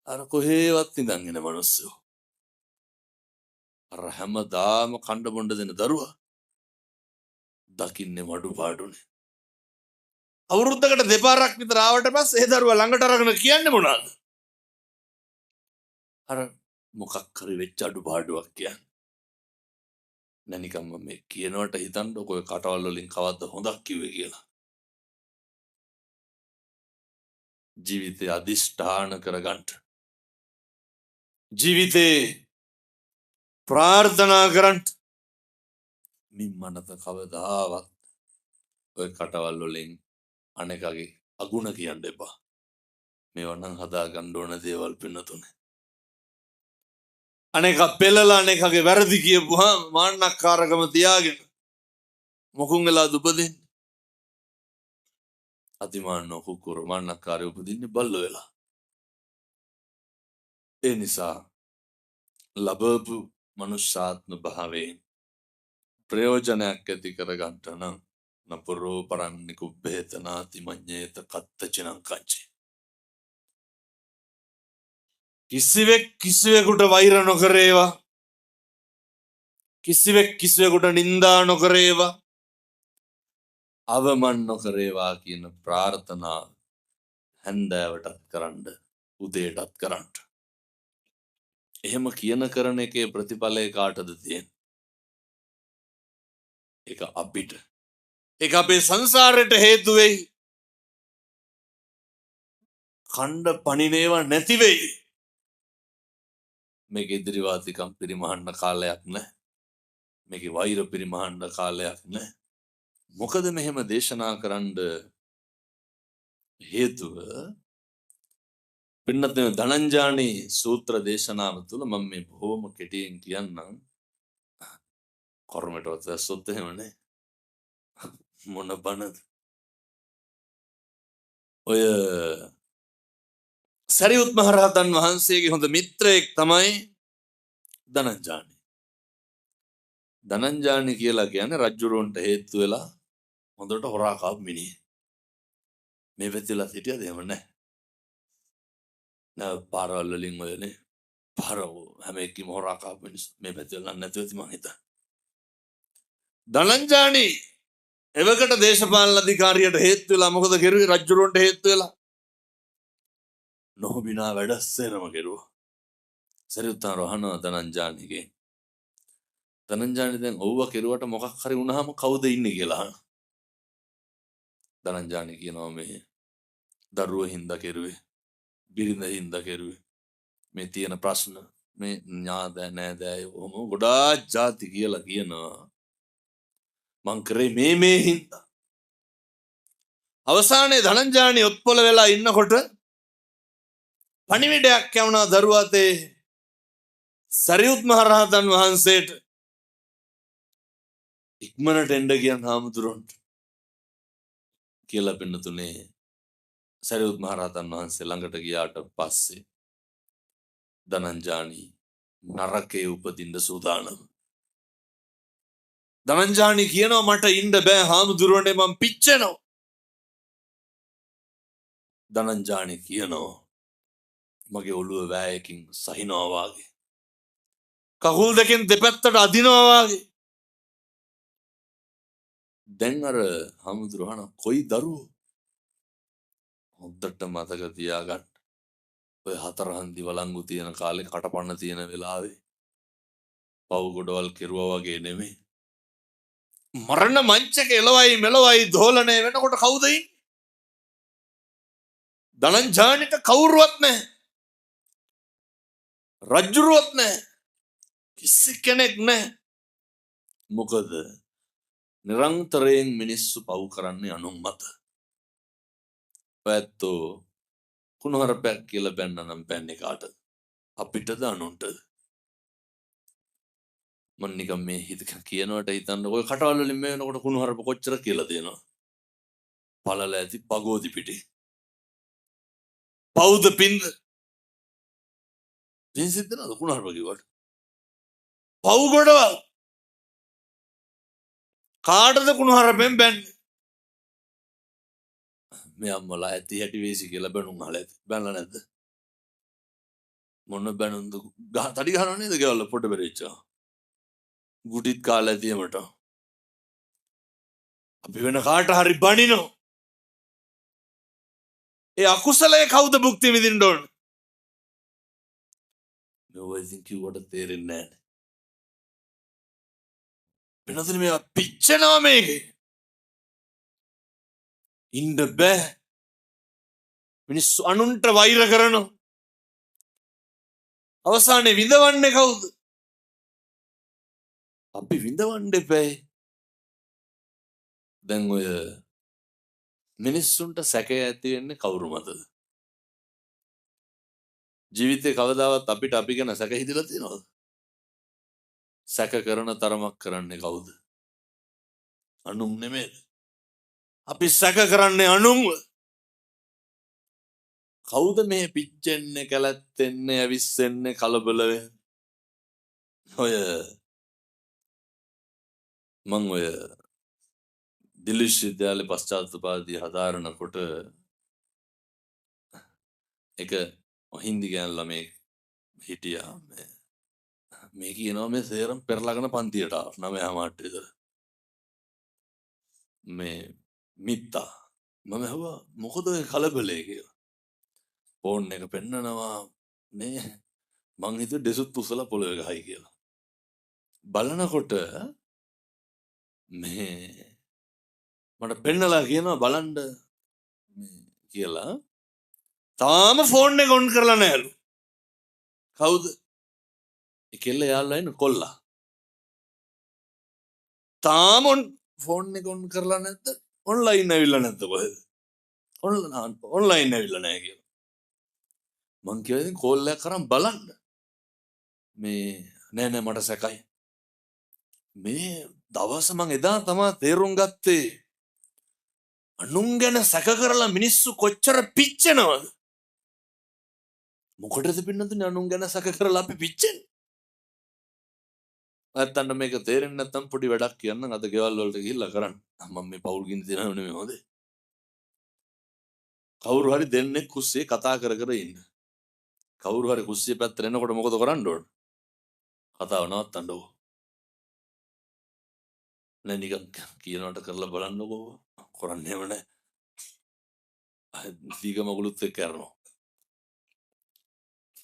අර කොහේවත් ඉඳන් එන මිනිස්සු. අර හැමදාම කණ්ඩ බොණ්ඩ දෙන දරුවා දකින්නේ මඩු පාඩුනේ. අවුරුද්දකට දෙපාරක් විතර ආවට පස්සේ ඒ දරුවා ළඟට අරගෙන කියන්නේ මොනවාද? අර මොකක් හරි වෙච්ච අඩුපාඩුවක් කියන්නේ. නෑ නිකන් මම මේ කියනවට හිතන්නකො ඔය කටවල් වලින් කවද්ද හොඳක් කිව්වේ කියලා. ජීවිතය අදිෂ්ඨාන කරගන්න. ජීවිතේ ප්‍රාර්ථනා කරන්න. මින් මනත කවදාවත් ඔය කටවල් වලින් අනෙකගේ අගුණ කියන්න එපා. මේවා නම් හදා ගන්න ඕන දේවල් පින්නතුනේ. අනෙක පෙළලා අනෙකගේ වැරදි කියපුවාම මාන්නක්කාරකම තියාගෙන මොකුන් වෙලාද උපදින්නේ? අතිමාන්නෝ කුක්කුර මාන්නක්කාරයෝ උපදින්නේ බල්ලෝ වෙලා. ඒ නිසා ලැබපු මනුෂ්‍යාත්ම භාවයෙන් ප්‍රයෝජනයක් ඇති කරගන්න නම් නපුරෝ පරන්නි කුබ්බේතනාති මඤ්ඤේත කත්තචිනං කංචි. කිසිවෙක් කිසිවෙකුට වෛර නොකරේවා. කිසිවෙක් කිසිවෙකුට නින්දා නොකරේවා. අවමන් නොකරේවා කියන ප්‍රාර්ථනාව හැන්දෑවටත් කරන්න, උදේටත් කරන්න. එහෙම කියන කරන එකේ ප්‍රතිඵලය කාටද තියෙන්නේ? ඒක අපිට. ඒක අපේ සංසාරයට හේතු වෙයි. කණ්ඩ පණිනේවා නැති වෙයි. මේක ඉදිරිවාදිකම් පිරිමහන්න කාලයක් නෑ. මේකේ වෛර පිරිමහන්න කාලයක් නෑ. මොකද මෙහෙම දේශනා කරන්න හේතුව පින්නත් මේ ධනංජානි සූත්‍ර දේශනාව තුළ මම මේ බොහොම කෙටියෙන් කියන්නම්. කර්මයටවත් වැස්සොත් එහෙමනේ. මොන බණද? ඔය සරියුත් මහරහතන් වහන්සේගේ හොඳ මිත්‍රයෙක් තමයි ධනංජානි. ධනංජානි කියලා කියන්නේ රජ්ජුරුවන්ට හේතු වෙලා හොඳට හොරා කාපු මිනිහෙක්. මේ පැතිලා හිටියද එහෙම නැහැ. නෑ පාරවල් වලින් ඔයනේ පාරව හැම එකකම හොරා කාපු මිනිස්සු මේ පැතිලා නැතුව ඇති මං හිතන්නේ. ධනංජානි එවකට දේශපාලන අධිකාරියට හේතු වෙලා මොකද කෙරුවේ? රජ්ජුරුවන්ට හේතු වෙලා නොහොබිනා වැඩ සේරම කෙරුවා. සරියුත් අහනවා ධනංජානිගෙන්. ධනංජානි දැන් ඔව්ව කෙරුවට මොකක් හරි වුණාම කවුද ඉන්නේ කියලා අහනවා. ධනංජානි කියනවා මේ දරුවෝ හින්දා කෙරුවේ, බිරිඳ හින්දා කෙරුවේ, මේ තියෙන ප්‍රශ්න මේ ඥාදෑ නෑදෑයෝ ඔහොම ගොඩාක් ජාති කියලා කියනවා. මං කරේ මේ මේ හින්දා. අවසානයේ ධනංජානි ඔත්පොළ වෙලා ඉන්නකොට පණිවිඩයක් යවනවා දරුවා අතේ සරියුත් මහරහතන් වහන්සේට. ඉක්මනට එන්න කියන් හාමුදුරුවන්ට කියලා පින්නතුනේ සරියුත් මහරහතන් වහන්සේ ළඟට ගියාට පස්සේ ධනංජානි නරකයේ උපදින්න සූදානම්. ධනංජානි කියනවා මට ඉන්න බෑ හාමුදුරුවනේ මං පිච්චෙනවා. ධනංජානි කියනවා මගේ ඔළුව වෑයකින් සහිනවා වාගේ, කකුල් දෙකෙන් දෙපැත්තට අදිනවා වාගේ. දැන් අර හාමුදුරුවෝ අහනවා කොයි දරුවෝ? හොඳට මතක තියාගන්න. ඔය හතර හන්දි වළංගු තියෙන කාලේ කටපන්න තියෙන වෙලාවේ පව් ගොඩවල් කෙරුවා වගේ නෙමෙයි. මරණ මංචක එලවයි මෙලවයි දෝලණය වෙනකොට කවුද ඉන්නේ? ධනංජානිට කවුරුවත් නැහැ. රජ්ජුරුවත් නැහැ. කිසි කෙනෙක් නැහැ. මොකද නිරන්තරයෙන් මිනිස්සු පව් කරන්නේ අනුන් මත. ඔයත්ෝ කුණුහරුපයක් කියලා බැන්න නම් බැන්නේ කාටද? අපිටද අනුන්ටද? මං නිකන් මේ හිත කියනවට හිතන්න ඔය කටවල් වලින් මේ වෙනකොට කුණුහරුප කොච්චර කියලා තියෙනවද? පළල ඇති පගෝදි පිටේ. පවුද පින්ද? පින් සිද්ධ වෙනවද කුණුහරුප කිව්වට? පව් ගොඩවල් කාටද කුණුහරුපෙන් බැන්නේ? මේ අම්මලා ඇති හැටි වේසි කියලා බැනුම් අහලා ඇති. බැනලා නැද්ද? මොන බැනුම්ද? තඩි ගහනව නේද ගෙවල් පොඩ බැරිච්චා. ගුටිත් කාලා ඇති එමට. අපි වෙන කාට හරි බනිනෝ. ඒ අකුසලයේ කවුද භුක්ති විඳින්න ඕන? මේ ඔය ඉතින් කිව්වට තේරෙන්නේ නැහැ. වෙනදින මේවා පිච්චෙනවා මේකේ. ඉන්න බෑ. මිනිස්සු අනුන්ට වෛර කරනවා. අවසානයේ විඳවන්නේ කවුද? අපි විඳවන්න එපැයි. දැන් ඔය මිනිස්සුන්ට සැකය ඇති වෙන්නේ කවුරු මතද? ජීවිතේ කවදාවත් අපිට අපි ගැන සැක හිතිලා තියෙනවද? සැක කරන තරමක් කරන්නේ කවුද? අනුන් නෙමෙයිද? අපි සැක කරන්නේ අනුන්ව. කවුද මේ පිච්චෙන්නේ, කැලැත්තෙන්නේ, ඇවිස්සෙන්නේ, කලබල වෙන්නේ? ඔය මං ඔය දිල්ලි විශ්වවිද්‍යාලේ පශ්චාත් උපාධිය හදාරනකොට එක හින්දි ගෑනු ළමයෙක් හිටියා. මේ කියනවා මේ සේරම පෙරලාගෙන පන්තියට ආවා 9:00 විතර. මේ මිත්තා මම ඇහුවා මොකද ඔය කලබලේ කියලා. ෆෝන් එක පෙන්නනවා මේ මං හිතුවේ දෙසුත් උස්සලා පොළවේ ගහයි කියලා. බලනකොට මේ මට පෙන්නලා කියනවා බලන්න මේ කියලා. තාම ෆෝන් එක ඔන් කරලා නෑලු. කවුද? ඒ කෙල්ල යාළුවා ඉන්න කොල්ලා. තාම ෆෝන් එක ඔන් කරලා නැද්ද? ඔන්ලයින් ඇවිල්ලා නැද්ද කොහෙද? ඔන්ලයින් ඇවිල්ලා නෑ කියලා. මං කිව්වා ඉතින් කෝල් එකක් කරන් බලන්න. මේ නෑ නෑ මට සැකයි. මේ දවස මං එදා තමා තේරුම් ගත්තේ අනුන් ගැන සැක කරලා මිනිස්සු කොච්චර පිච්චෙනවද? මොකටද පින්නතුනේ අනුන් ගැන සැක කරලා අපි පිච්චෙන්නේ? නැත්තම් මේක තේරෙන්නේ නැත්තම් පොඩි වැඩක් කියන්නම් අද ගෙවල් වලට ගිහිල්ලා කරන්න. මම මේ පවුල් ගිනි තියනව නෙමෙයි හොඳේ. කවුරු හරි දෙන්නෙක් කුස්සියේ කතා කර කර ඉන්න. කවුරු හරි කුස්සිය පැත්තට එනකොට මොකද කරන්න ඕන? කතාව නවත්තන්න ඕන. නෑ නිකන් කියනවට කරලා බලන්නකෝ. කරන්නේම නෑ. දීග මගුලුත් එක්ක කරනවා.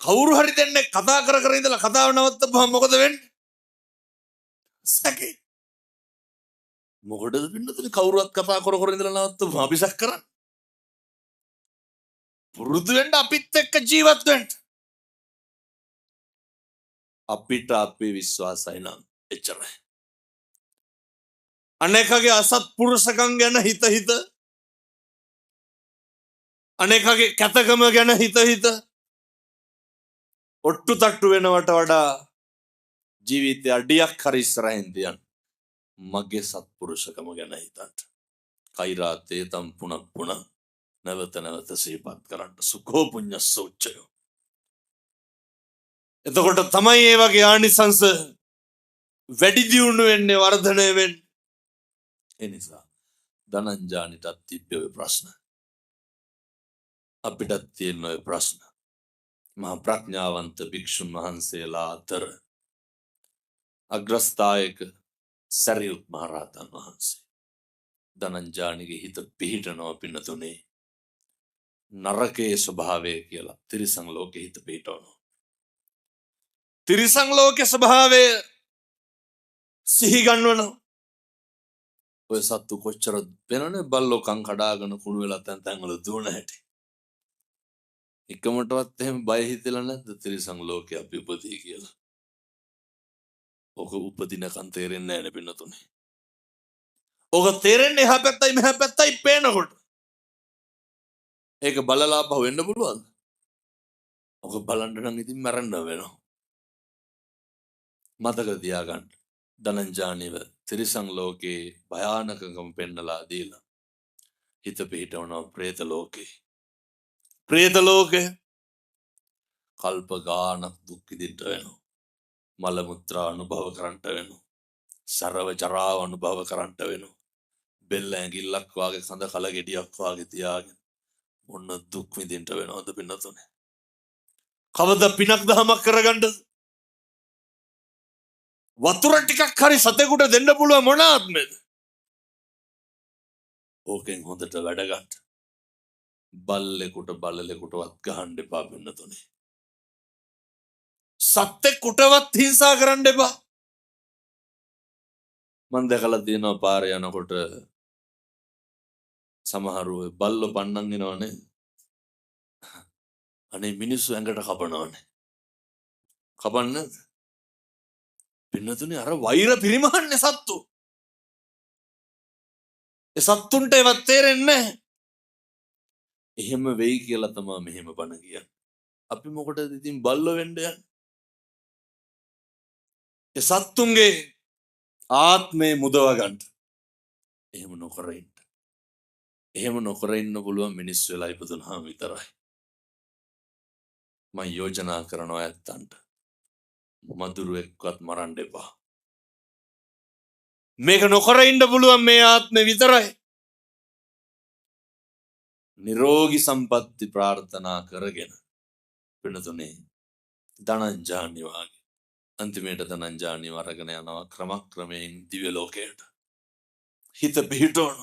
කවුරු හරි දෙන්නෙක් කතා කර කර ඉඳලා කතාව නවත්තපුවම මොකද වෙන්නේ? සැකේ. මොකටද පින්නතුනේ කවුරුවත් කතා කර කර ඉඳලා නවත්තපුවම අපි සැක කරන්නේ? පුරුදු වෙන්න අපිත් එක්ක ජීවත් වෙන්න. අපිට අපේ විශ්වාසයි නම් එච්චරයි. අනේකගේ අසත්පුරුෂකම් ගැන හිත හිත, අනේකගේ කැතකම ගැන හිත හිත ඔට්ටු තට්ටු වෙනවට වඩා ජීවිතය අඩියක් හරි ඉස්සරහින් තියන්න. මගේ සත්පුරුෂකම ගැන හිතන්න. කෛරාතේ තම් පුනක් පුන නැවත නැවත සිහිපත් කරන්න. සුඛෝ පුඤ්ඤස්ස උච්චයෝ. එතකොට තමයි ඒ වගේ ආනිසංස වැඩි දියුණු වෙන්නේ, වර්ධනය වෙන්නේ. ඒ නිසා ධනංජානිටත් තිබ්බේ ඔය ප්‍රශ්න. අපිටත් තියෙන ඔය ප්‍රශ්න. මහා ප්‍රඥාවන්ත භික්ෂුන් වහන්සේලා අතර අග්‍රස්ථායක සරියුත් මහරහතන් වහන්සේ. ධනංජානිගේ හිත පිහිටනවා පින්නතුනේ නරකයේ ස්වභාවය කියලා තිරිසන් ලෝකේ හිත පිහිටවනවා. තිරිසන් ලෝකේ ස්වභාවය සිහි ගන්වනවා. ඔය සත්තු කොච්චර වෙනවනේ බල්ලෝ කන් කඩාගෙන කුණු වෙලා තැන් තැන් වල දුවන හැටි. එකමටවත් එහෙම බය හිතෙලා නැද්ද තිරිසන් ලෝකේ අපි උපදී කියලා? ඔක උපදිනකන් තේරෙන්නේ නැහැ නේ පින්නතුනේ. ඔක තේරෙන්නේ එහා පැත්තයි මෙහා පැත්තයි පේනකොට. ඒක බලලා ආපහු වෙන්න පුළුවන්ද? ඔක බලන්න නම් ඉතින් මැරෙන්න වෙනවා. මතක තියාගන්න. ධනංජානිව තිරිසන් ලෝකේ භයානකකම පෙන්නලා දීලා හිත පිහිටවනවා ප්‍රේත ලෝකේ. ප්‍රේත ලෝකේ කල්ප ගානක් දුක් විඳින්න වෙනවා. මල මුත්‍රා අනුභව කරන්නට වෙනවා. සරව ජරාව අනුභව කරන්නට වෙනවා. බෙල්ල ඇඟිල්ලක් වාගේ කඳ කල ගෙඩියක් වාගේ තියාගෙන මොන දුක් විඳින්න වෙනවද පින්නතුනේ? කවද පිනක් දහමක් කරගන්නද? වතුර ටිකක් හරි සතෙකුට දෙන්න පුළුවන් මොන ආත්මෙද? ඕකෙන් හොඳට වැඩ ගන්න. බල්ලෙකුට බලලෙකුටවත් ගහන්න එපා පින්නතුනේ. සතෙකුටවත් හිංසා කරන්න එපා. මං දැකලා තියෙනවා පාරේ යනකොට සමහරු ඔය බල්ලෝ පන්නන් එනවනේ. අනේ මිනිස්සු ඇඟට කපනවනේ. කපන්නේ නැද්ද? පින්නතුනේ අර වෛර පිරිමහන්නේ සත්තු. ඒ සත්තුන්ට ඒවත් තේරෙන්නේ නැහැ. එහෙම වෙයි කියලා තමයි මෙහෙම බණ කියන්නේ. අපි මොකටද ඉතින් බල්ලෝ වෙන්න යන්නේ? ඒ සත්තුන්ගේ ආත්මේ මුදව ගන්න. එහෙම නොකර ඉන්න. එහෙම නොකර ඉන්න පුළුවන් මිනිස් වෙලා ඉපදුනහම විතරයි. මං යෝජනා කරනවා ඇත්තන්ට. මදුරුවෙක්වත් මරන්න එපා. මේක නොකර ඉන්න පුළුවන් මේ ආත්මේ විතරයි. නිරෝගී සම්පatti ප්‍රාර්ථනා කරගෙන පිනතුනේ ධනංජානි වාගේ අන්තිමේට ධනංජානි වරගෙන යනවා ක්‍රමක්‍රමයෙන් දිව්‍ය ලෝකයට. හිත පිහිටවන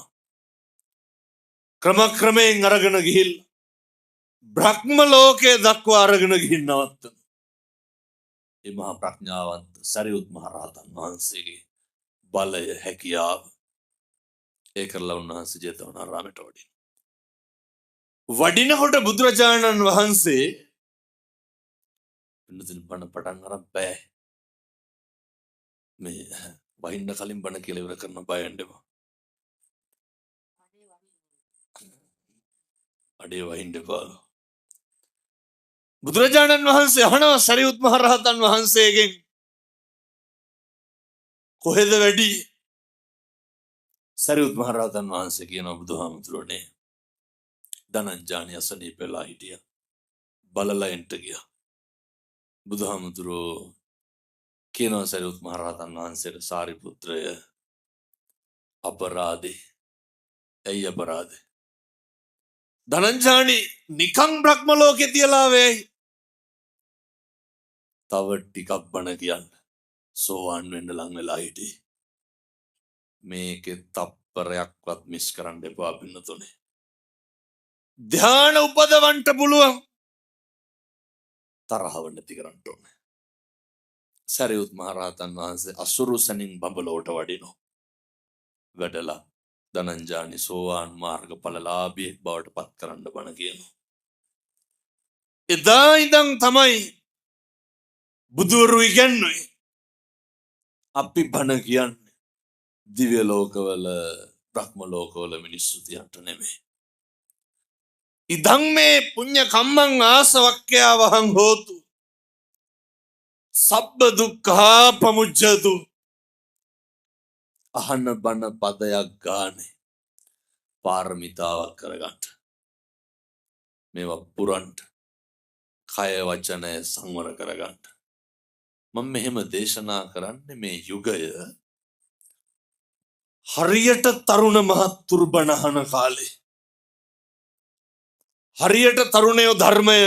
ක්‍රමක්‍රමයෙන් අරගෙන ගිහිල්ලා බ්‍රහ්ම ලෝකයේ දක්වා අරගෙන ගිහින් නවත්තන. ඒ මහා ප්‍රඥාවන්ත සරියුත් මහ රහතන් වහන්සේගේ බලය හැකියාව ඒ කරලා උන්වහන්සේ ජේතවනාරාමයට වඩිනවා. වඩිනකොට බුදුරජාණන් වහන්සේ පින්නතුනි බණ පටන් අරන් බෑ. මේ වහින්න කලින් බණ කියලා ඉවර කරන බය වෙන්න එපා. අඩේ වහින්න එපාලු. බුදුරජාණන් වහන්සේ අහනවා සරියුත් මහ රහතන් වහන්සේගෙන් කොහෙද වැඩි? සරියුත් මහ රහතන් වහන්සේ කියනවා බුදුහාමුදුරනේ ධනංජානි අසනීප වෙලා හිටියා. බලලා එන්ට ගියා. බුදුහාමුදුරෝ කියනවා සරියුත් මහ රහතන් වහන්සේට සාරිපුත්‍රය අපරාධේ. ඇයි අපරාධේ? ධනංජානි නිකං බ්‍රහ්ම ලෝකේ තියලා වෙයි. තව ටිකක් බණ කියන්න. සෝවාන් වෙන්න ලං වෙලා හිටියේ. මේකේ තප්පරයක්වත් මිස් කරන්න එපා පින්නතුනේ. ධ්‍යාන උපදවන්න පුළුවන්. තරහව නැති කරන්න ඕනේ. සරියුත් මහ රහතන් වහන්සේ අසුරු සැනින් බඹලොවට වඩිනවා. වැඩලා ධනංජානි සෝවාන් මාර්ගඵලලාභියෙක් බවට පත් කරන්න බණ කියනවා. එදා ඉඳන් තමයි බුදුවරු ඉගැන්වුවේ. අපි බණ කියන්නේ දිව්‍ය ලෝකවල බ්‍රහ්ම ලෝකවල මිනිස්සු තියන්ට නෙමෙයි. ඉදං මේ පුඤ්ඤ කම්මං ආසවක්ඛයා වහං හෝතු සබ්බ දුක්ඛා පමුච්ඡතු. අහන බණ පදයක් ගානේ පාරමිතාවක් කරගන්න. මේවා පුරන්ට කය වචනය සංවර කරගන්න. මම මෙහෙම දේශනා කරන්නේ මේ යුගය හරියට තරුණ මහත්තුරු බණ අහන කාලේ. හරියට තරුණයෝ ධර්මය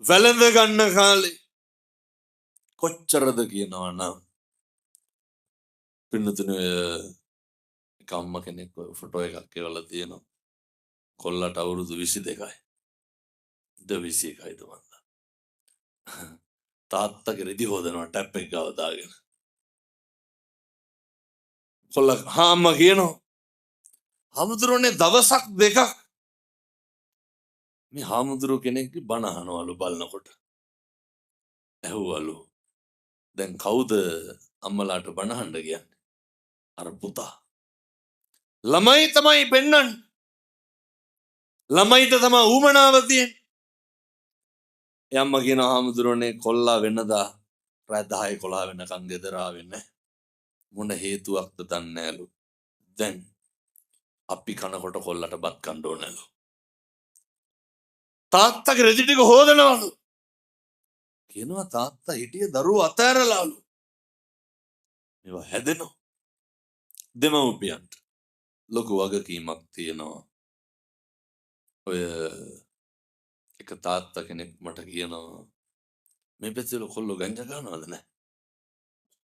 වැළඳ ගන්න කාලේ. කොච්චරද කියනවා නම් පින්නතුනේ එක අම්මා කෙනෙක් ඔය ෆොටෝ එකක් එවලා තියෙනවා. කොල්ලට අවුරුදු 22යි. ද 21යිද මන්දා. තාත්තගේ රෙදි හොදනවා ටැප් එක ගාව දාගෙන. කොල්ලා හා අම්මා කියනවා හාමුදුරුවනේ දවසක් දෙකක් මේ හාමුදුරුව කෙනෙක්ගේ බණ අහනවලු බලනකොට. ඇහුවලු දැන් කවුද අම්මලාට බණ අහන්න කියන්නේ? අර පුතා. ළමයි තමයි පෙන්නන්නේ. ළමයිට තමයි ඌමනාව තියෙන්නේ. ඒ අම්මා කියනවා හාමුදුරුවනේ කොල්ලා වෙනදා රෑ 10 11 වෙනකන් ගෙදර ආවේ නැහැ. මොන හේතුවක්ද දන්නේ නැලු. දැන් අපි කනකොට කොල්ලට බත් කන්න ඕනලු. තාත්තගේ රෙදි ටික හොදනවලු. කියනවා තාත්තා හිටිය දරුවෝ අතෑරලාලු. මේවා හැදෙනවා. දෙමව්පියන්ට ලොකු වගකීමක් තියෙනවා. ඔය එක තාත්තා කෙනෙක් මට කියනවා මේ පැත්තේ කොල්ලෝ ගංජා ගන්නවද නැහැ?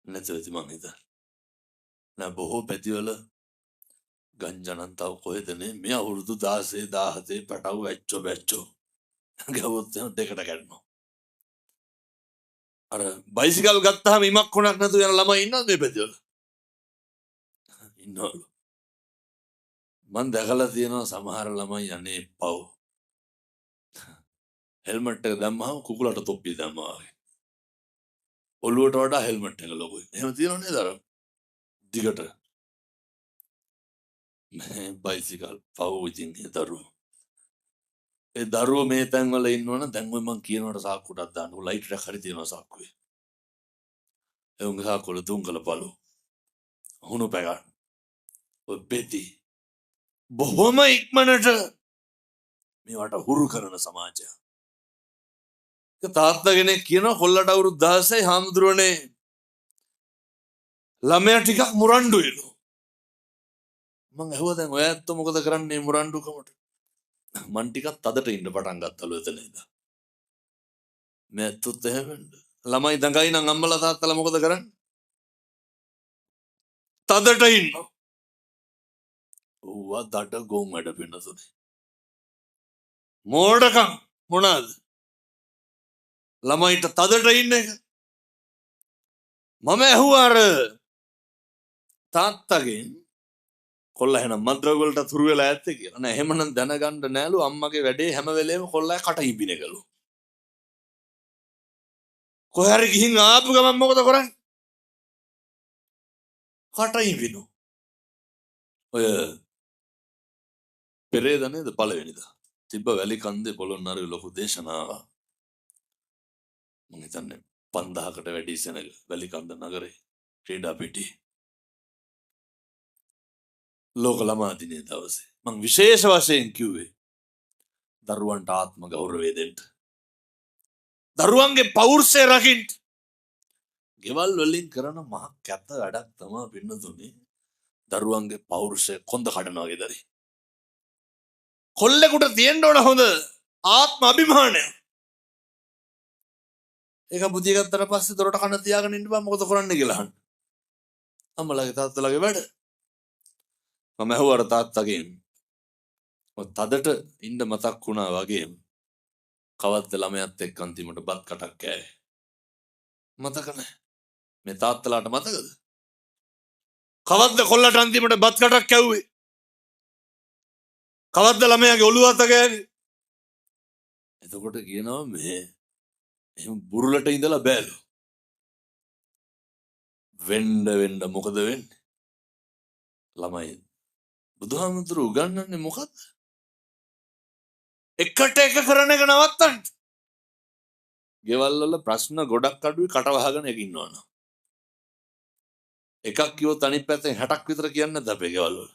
නැතුව ඇති මං හිතන්නේ. නෑ බොහෝ පැතිවල ගංජා නම් තව කොහෙද නේ මේ අවුරුදු 16 17 පැටව් ඇච්චෝ බැච්චෝ ගැහුවොත් එහෙම දෙකට කැඩෙනවා. අර බයිසිකල් ගත්තාම ඉමක් කොනක් නැතුව යන ළමයි ඉන්නවද මේ පැතිවල? ඉන්නවලු. මං දැකලා තියෙනවා සමහර ළමයි අනේ පව්. හෙල්මට් එක දැම්මහම කුකුලට තොප්පිය දැම්මා වගේ. ඔළුවට වඩා හෙල්මට් එක ලොකුයි. එහෙම තියෙනව නේද අර දිගට? මේ බයිසිකල් පව් ඉතින් ඒ දරුවෝ. ඒ දරුවෝ මේ තැන්වල ඉන්නවනම් දැන් ඔය මං කියනවට සාක්කුවටත් දාන්න. ලයිට් එකක් හරි තියෙනවා සාක්කුවේ. ඒ උන්ගේ සාක්කුවල දුම් කළ බලු. හුණු පැගන්. ඔය බෙදි. බොහොම ඉක්මනට මේවට හුරු කරන සමාජය. තාත්තා කෙනෙක් කියනවා කොල්ලට අවුරුදු 16යි හාමුදුරුවනේ ළමයා ටිකක් මුරණ්ඩු වෙනවා. මං ඇහුවා දැන් ඔය ඇත්තෝ මොකද කරන්නේ මුරණ්ඩුකමට? මං ටිකක් තදට ඉන්න පටන් ගත්තලු එතන ඉඳන්. මේ ඇත්තොත් එහෙම වෙන්න. ළමයි දඟයි නම් අම්මලා තාත්තලා මොකද කරන්නේ? තදට ඉන්නවා. ඌවා දඩ ගොන් වැඩ පින්නතුනේ. මෝඩකම් මොනවාද? ළමයිට තදට ඉන්න එක. මම ඇහුවා අර තාත්තගෙන් කොල්ලා එහෙනම් මත්ද්‍රව්‍ය වලට තුරු වෙලා ඇත්තේ කියලා. නෑ එහෙමනම් දැනගන්න නෑලු අම්මගේ වැඩේ හැම වෙලේම කොල්ලා කට ඉබින එකලු. කොහේ හරි ගිහින් ආපු ගමන් මොකද කරන්නේ? කට ඉබිනු. ඔය පෙරේද නේද පළවෙනිදා තිබ්බ වැලි කන්දේ පොළොන්නරුවේ ලොකු දේශනාවක්. මං හිතන්නේ 5000කට වැඩි සෙනග වැලිකන්ද නගරේ ක්‍රීඩා පිටියේ. ලෝක ළමා දිනයේ දවසේ මං විශේෂ වශයෙන් කිව්වේ දරුවන්ට ආත්ම ගෞරවය දෙන්න. දරුවන්ගේ පෞරුෂය රකින්න. ගෙවල් වලින් කරන මහ කැත වැඩක් තමයි පින්නතුනේ. දරුවන්ගේ පෞරුෂය කොන්ද කඩනවා ගෙදරේ. කොල්ලෙකුට තියෙන්න ඕන හොඳ ආත්ම අභිමානය. ඒක බුදිය ගත්තට පස්සේ දොරට කන තියාගෙන ඉන්න බෑ මොකද කරන්නේ කියලා අහන්න. අම්මලාගේ තාත්තලාගේ වැඩ. මම ඇහුවා අර තාත්තගෙන් ඔය තදට ඉන්න මතක් වුණා වගේම කවද්ද ළමයාත් එක්ක අන්තිමට බත් කටක් කෑවේ? මතක නැහැ. මේ තාත්තලාට මතකද? කවද්ද කොල්ලට අන්තිමට බත් කටක් කැව්වේ? කවද්ද ළමයාගේ ඔළුව අත ගෑවේ? එතකොට කියනවා මේ එහෙම බුරුලට ඉඳලා බෑලු. වෙන්න වෙන්න මොකද වෙන්නේ? ළමයි බුදුහාමුදුරු උගන්වන්නේ මොකද්ද? එකට එක කරන එක නවත්තන්න. ගෙවල් වල ප්‍රශ්න ගොඩක් අඩුයි කට වහගෙන එක ඉන්නවනම්. එකක් කිව්වොත් අනිත් පැත්තෙන් 60ක් විතර කියන්නේ නැද්ද අපේ ගෙවල් වල?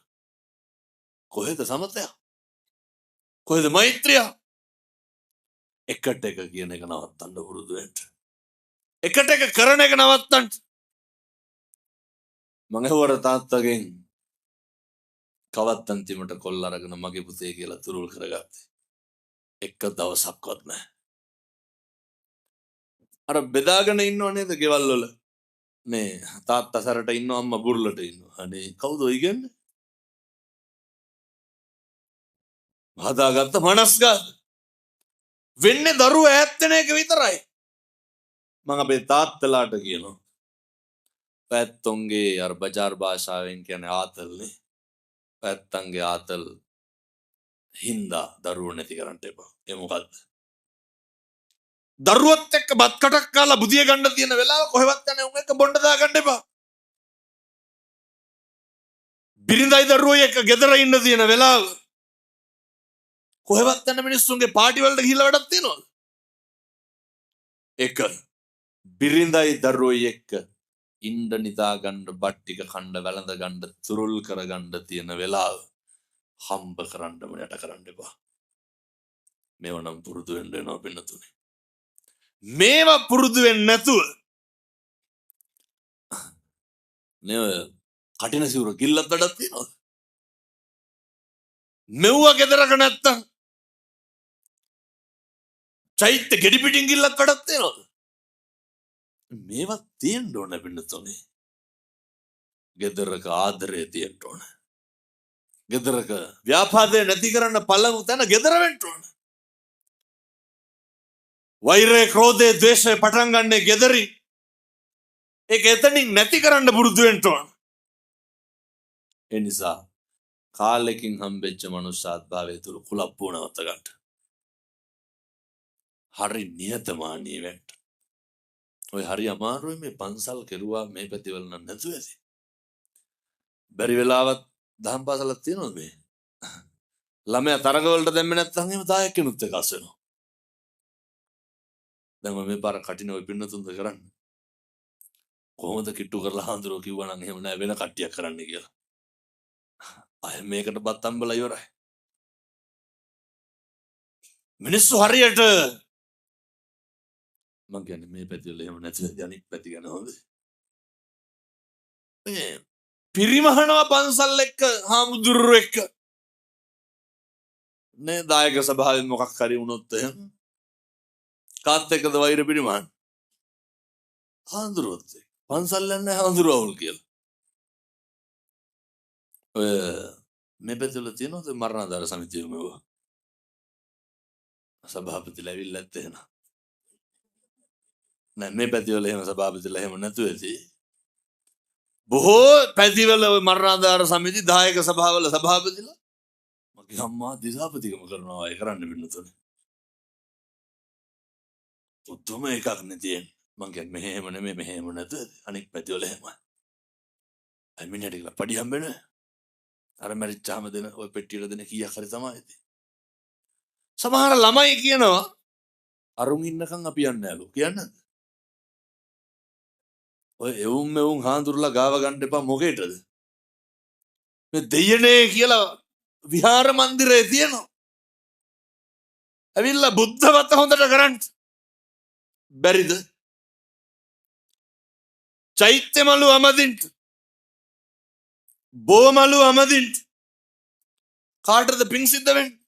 කොහෙද සමතය? කොහෙද මෛත්‍රිය? එකට එක කියන එක නවත්තන්න පුරුදු වෙන්න. එකට එක කරන එක නවත්තන්න. මං ඇහුවර තාත්තගෙන් කවත් අන්තිමට කොල්ල අරගෙන මගේ පුතේ කියලා තුරුල් කරගත්තේ. එක දවසක්වත් නෑ. අර බෙදාගෙන ඉන්නව නේද ගෙවල් වල? මේ තාත්තා සැරට ඉන්නවා අම්මා බුරුලට ඉන්නවා. අනේ කවුද ඔය ඉගන්නේ? හදාගත්ත මනස්ගාත. වෙන්නේ දරුවෝ ඈත් වෙන එක විතරයි. මං අපේ තාත්තලාට කියනවා. පැත්තොන්ගේ අර බජාර් භාෂාවෙන් කියන්නේ ආතල්නේ. පැත්තන්ගේ ආතල් හින්දා දරුවෝ නැති කරන්න එපා. ඒ මොකද්ද? දරුවත් එක්ක බත් කටක් කාලා බුදිය ගන්න තියෙන වෙලාව කොහෙවත් යන්නේ උන් එක්ක බොණ්ඩ දා ගන්න එපා. බිරිඳයි දරුවෝයි එක්ක ගෙදර ඉන්න තියෙන වෙලාව කොහෙවත් යන මිනිස්සුන්ගේ පාටි වලට ගිහිල්ලා වැඩක් තියනවද? එක බිරිඳයි දරුවෝයි එක්ක ඉන්න නිදා ගන්න බත් ටික කන්න වැළඳ ගන්න තුරුල් කරගන්න තියෙන වෙලාව හම්බ කරන්නම යට කරන්න එපා. මේව නම් පුරුදු වෙන්න වෙනවා පින්නතුනේ. මේවා පුරුදු වෙන්නේ නැතුව නේ ඔය කටින සිවුර ගිල්ලත් වැඩක් තියනවද? මෙව්ව ගෙදරක නැත්තම් චෛත්‍ය ගෙඩි පිටින් ගිල්ලත් වැඩක් තියනවද? මේවා තියෙන්න ඕන පින්නතුනේ. ගෙදරක ආදරය තියෙන්න ඕන. ගෙදරක ව්‍යාපාදය නැති කරන්න පළමු තැන ගෙදර වෙන්න ඕන. වෛරය, ක්‍රෝධය, ද්වේෂය පටන් ගන්නේ ගෙදරින්. ඒක එතනින් නැති කරන්න පුරුදු වෙන්න ඕන. ඒ නිසා කාලෙකින් හම්බෙච්ච මනුස්සාත්භාවය තුළ කුලප්පුව නවත්ත ගන්න. හරි නිහතමානී වෙන්න. ඔය හරි අමාරුයි මේ පන්සල් කෙරුවා මේ පැතිවල නම් නැතුව ඇති. බැරි වෙලාවත් දහම් පාසලක් තියෙනවද මේ? ළමයා තරඟ වලට දැම්මේ නැත්නම් එහෙම දායකයනුත් එක අස් වෙනවා. දැන් ඔය මේ පාර කටින ඔය පින්නතුන්ද කරන්නේ? කොහොමද කිට්ටු කරලා හාමුදුරුවෝ කිව්වා නම් එහෙම නෑ වෙන කට්ටියක් කරන්න කියලා. අය මේකට බත් අම්බලා ඉවරයි. මිනිස්සු හරියට මං කියන්නේ මේ පැති වල එහෙම නැති අනිත් පැති ගැන හොඳ. මේ පිරිමහනවා පන්සල් එක්ක හාමුදුරුවෝ එක්ක නේ දායක සභාවෙන් මොකක් හරි වුණොත් එහෙම කාත් එක්කද වෛර පිරිමහන්නේ? හාමුදුරුවොත් එක්ක. පන්සල් යන්නේ හාමුදුරුවෝ අවුල් කියලා. ඔය මේ පැතිවල තියෙනවද මරණාධාර සමිතිය මෙවුවා? සභාපතිලා ඇවිල්ලා ඇත්ත එහෙනම්. නෑ මේ පැතිවල එහෙම සභාපතිලා එහෙම නැතුව ඇති. බොහෝ පැතිවල ඔය මරණාධාර සමිති දායක සභාවල සභාපතිලා මගේ අම්මා දිසාපතිකම කරනවා අය කරන්න වෙන්නතුනේ. පුදුම එකක් නේ තියෙන්නේ. මං කියන්නේ මෙහෙම නෙමෙයි මෙහෙම නැතුව ඇති. අනික් පැතිවල එහෙමයි. අය මිනිහට කියලා පඩි හම්බෙන්නේ. අර මැරිච්චාම දෙන ඔය පෙට්ටියට දෙන කීයක් හරි තමයි ඉතින්. සමහර ළමයි කියනවා අරුන් ඉන්නකන් අපි යන්නේ නෑලු. කියන්නේ නැද්ද? ඔය එවුන් මෙවුන් හාඳුරලා ගාව ගන්න එපා මොකේටද? මේ දෙයනේ කියලා විහාර මන්දිරේ තියෙනවා. ඇවිල්ලා බුද්ධවත හොඳට කරන්න. බැරිද? චෛත්‍ය මලු අමදින්ට. බෝමලු අමදින්ට. කාටද පිං සිද්ධ වෙන්නේ?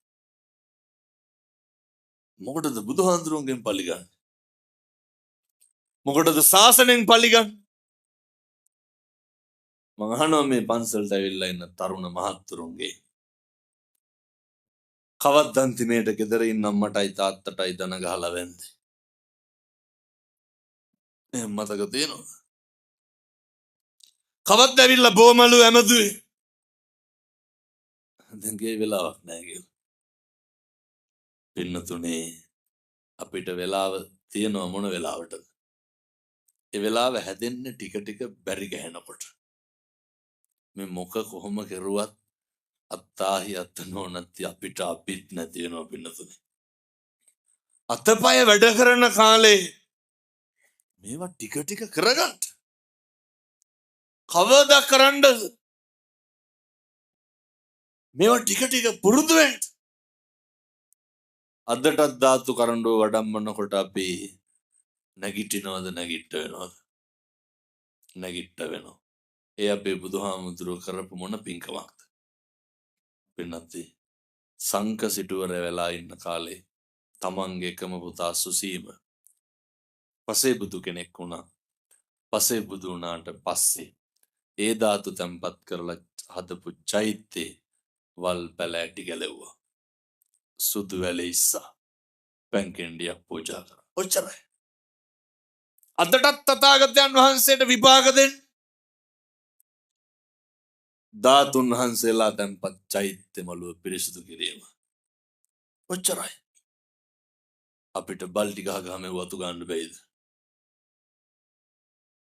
මොකටද බුදුහාඳුරුවන්ගෙන් පලි ගන්න? මොකටද ශාසනයෙන් පලි ගන්න? මං අහනවා මේ පන්සලට ඇවිල්ලා ඉන්න තරුණ මහත්තුරුන්ගේ කවද්ද අන්තිමේට ගෙදර ඉන්න අම්මටයි තාත්තටයි දන ගහලා වැන්දේ? එහෙම මතක තියෙනවද? කවද්ද ඇවිල්ලා බෝමලු ඇමදුවේ? දැන් ගේ වෙලාවක් නෑ කියලා. පින්නතුනේ අපිට වෙලාව තියෙනවා මොන වෙලාවටද? ඒ වෙලාව හැදෙන්නේ ටික ටික බැරි ගැහෙනකොට. මේ මොක කොහොම කෙරුවත් අත්තාහි අත්තනෝ නැති අපිට අපිත් නැති වෙනවා පින්නතුනේ. අතපය වැඩ කරන කාලේ මේවා ටික ටික කරගන්න. කවදා කරන්නද? මේවා ටික ටික පුරුදු වෙන්න. අදටත් ධාතු කරඬුව වඩම්මනකොට අපි නැගිටිනවද නැගිට්ට වෙනවද? නැගිට්ට වෙනවා. ඒ අපේ බුදුහාමුදුරුවෝ කරපු මොන පින්කමක්ද? පින්නත්ති සංක සිටුවර වෙලා ඉන්න කාලේ තමන්ගේ එකම පුතා සුසීම පසේ බුදු කෙනෙක් වුණා. පසේ බුදු වුණාට පස්සේ ඒ ධාතු තැන්පත් කරලා හදපු චෛත්‍යේ වල් පැලෑටි ගැලෙව්වා. සුදු වැලේ ඉස්සා පැන්කෙන්ඩියක් පූජා කරා. ඔච්චරයි. අදටත් තථාගතයන් වහන්සේට විපාක දෙන්න ධාතුන් වහන්සේලා තැන්පත් චෛත්‍ය මළුව පිරිසිදු කිරීම. ඔච්චරයි. අපිට බල්ටි ගහ ගහ මේ වතු ගන්න බැයිද?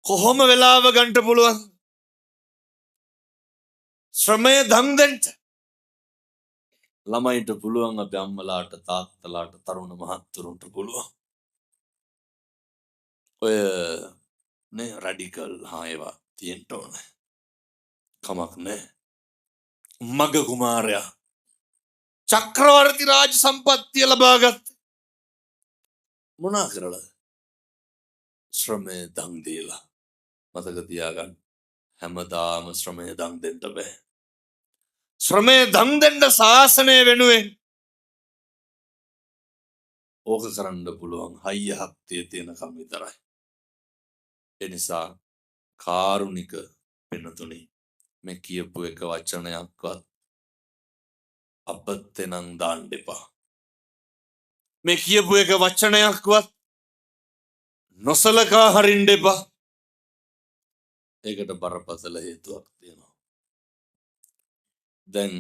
කොහොම වෙලාව ගන්න පුළුවන්? ශ්‍රමය දන් දෙන්න. ළමයින්ට පුළුවන්, අපේ අම්මලාට තාත්තලාට තරුණ මහත්තුරුන්ට පුළුවන්. ඔය නේ රැඩිකල් හා ඒවා තියෙන්න ඕනේ. කමක් නෑ. මග කුමාරයා චක්‍රවර්ති රාජ සම්පත්තිය ලබාගත් මොනා කරලාද? ශ්‍රමය දන් දීලා. මතක තියාගන්න, හැමදාම ශ්‍රමය දන් දෙන්න බෑ. ශ්‍රමය දන් දෙන්න ශාසනය වෙනුවෙන් ඕක කරන්න පුළුවන් හයිය හක්තිය තියෙනකම් විතරයි. ඒ නිසා කාරුණික වෙනතුනි මේ කියපු එක වචනයක්වත් අපත්තේ නම් දාන්න එපා. මේ කියපු එක වචනයක්වත් නොසලකා හරින්න එපා. ඒකට බරපතල හේතුවක් තියෙනවා. දැන්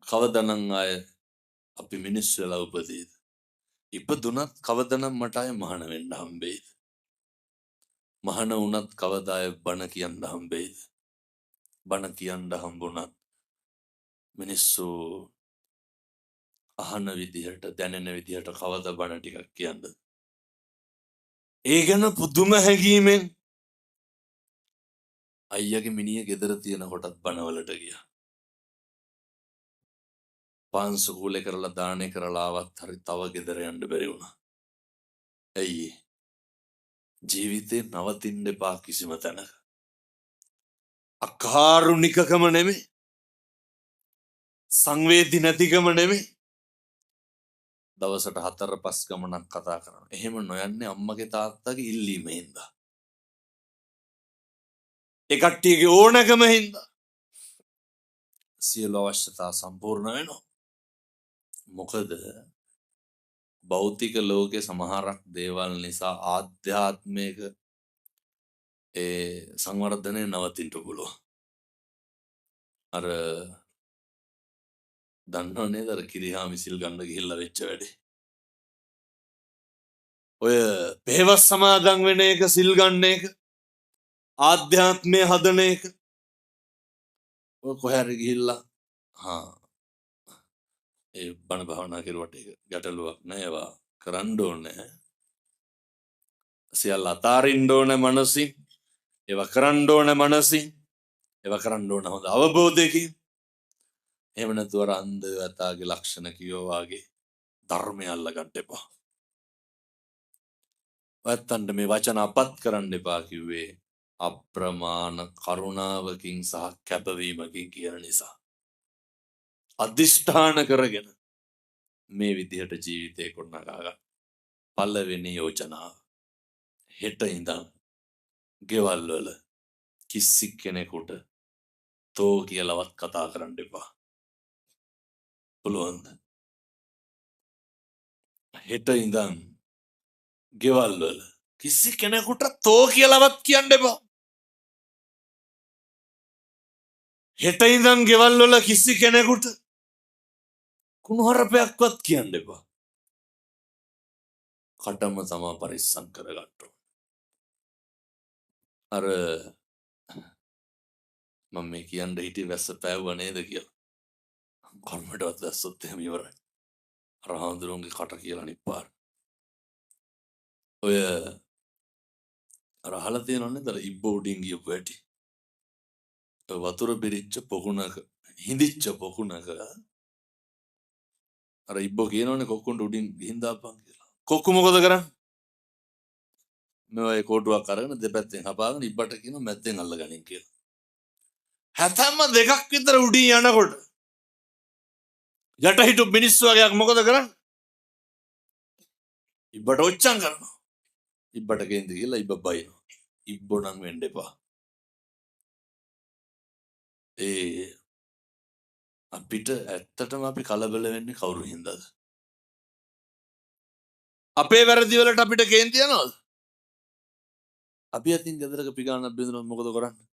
කවදනම් ආය අපි මිනිස් වෙලා උපදීද? ඉපදුනත් කවදනම් මට ආය මහාන වෙන්න හම්බෙයිද? මහාන වුණත් කවදා ආය බණ කියන්න හම්බෙයිද? බණ කියන්න හම්බුණත් මිනිස්සු අහන විදිහට දැනෙන විදිහට කවද බණ ටිකක් කියන්නද? ඒ ගැන පුදුම හැඟීමෙන් අයියාගේ මිනිහ ගෙදර තියෙන කොටත් බණවලට ගියා. පාන්සුකූලේ කරලා දානේ කරලා ආවත් හරි තව ගෙදර යන්න බැරි වුණා. ඇයි ඒ? ජීවිතේ නවතින්න එපා කිසිම තැනක. අකාරුණිකකම නෙමෙයි. සංවේදී නැතිකම නෙමෙයි. දවසට 4-5 ගමනක් කතා කරනවා. එහෙම නොයන්නේ අම්මගේ තාත්තගේ ඉල්ලීම හින්දා. ඒ කට්ටියගේ ඕනකම හින්දා. සියලු අවශ්‍යතා සම්පූර්ණ වෙනවා. මොකද භෞතික ලෝකේ සමහරක් දේවල් නිසා ආධ්‍යාත්මික ඒ සංවර්ධනය නවතින්න පුළුවන්. අර දන්නව නේද අර කිරිහාමි සිල් ගන්න ගිහිල්ලා වෙච්ච වැඩේ. ඔය පෙහෙවස් සමාදන් වෙන එක, සිල් ගන්න එක, ආධ්‍යාත්මය හදන එක, ඔය කොහේ හරි ගිහිල්ලා හා ඒ බණ භාවනා කරුවට ඒක ගැටලුවක් නෑ. ඒවා කරන්න ඕනේ. සියල්ල අතාරින්න ඕනේ මනසින්. ඒවා කරන්න ඕනේ මනසින්. ඒවා කරන්න ඕන හොඳ අවබෝධයකින්. එහෙම නැතුව අර අන්ධ ඇතාගේ ලක්ෂණ කියෝ වාගේ ධර්මය අල්ලගන්න එපා. ඔයත්තන්ට මේ වචන අපත් කරන්න එපා කිව්වේ අප්‍රමාණ කරුණාවකින් සහ කැපවීමකින් කියන නිසා. අධිෂ්ඨාන කරගෙන මේ විදිහට ජීවිතේ ගොඩනගා ගන්න. පළවෙනි යෝජනාව. හෙට ඉඳන් ගෙවල් වල කිසි කෙනෙකුට තෝ කියලාවත් කතා කරන්න එපා. පුළුවන්ද? හෙට ඉඳන් ගෙවල් වල කිසි කෙනෙකුට තෝ කියලාවත් කියන්න එපා. හෙට ඉඳන් ගෙවල් වල කිසි කෙනෙකුට කුණුහරුපයක්වත් කියන්න එපා. කටම තමා පරිස්සම් කරගන්න ඕන. අර මම මේ කියන්න හිටියේ වැස්ස පෑවුවා නේද කියලා. කර්මයටවත් වැස්සොත් එහෙම ඉවරයි. අර හාමුදුරුවන්ගේ කට කියලා අනිත් පාර. ඔය අර අහලා තියෙනව නේද අර ඉබ්බ උඩින් ගියපු හැටි. ඔය වතුර පිරිච්ච පොකුණක හිඳිච්ච පොකුණක අර ඉබ්බෝ කියනවනේ කොක්කුන්ට උඩින් ගිහින් දාපන් කියලා. කොක්කු මොකද කරන්නේ? මේ වගේ කෝටුවක් අරගෙන දෙපැත්තෙන් හපාගෙන ඉබ්බට කියනවා මැද්දෙන් අල්ලගනින් කියලා. හැතැම්ම දෙකක් විතර උඩින් යනකොට යට හිටු මිනිස්සු වගේක් මොකද කරන්නේ? ඉබ්බට ඔච්චම් කරනවා. ඉබ්බට කේන්ති කියලා ඉබ්බ බයිනවා. ඉබ්බෝ නම් වෙන්න එපා. ඒ අපිට ඇත්තටම අපි කලබල වෙන්නේ කවුරු හින්දාද? අපේ වැරදි වලට අපිට කේන්ති යනවද? අපි අතින් ගෙදරක පිගානක් බින්දුනොත් මොකද කරන්නේ?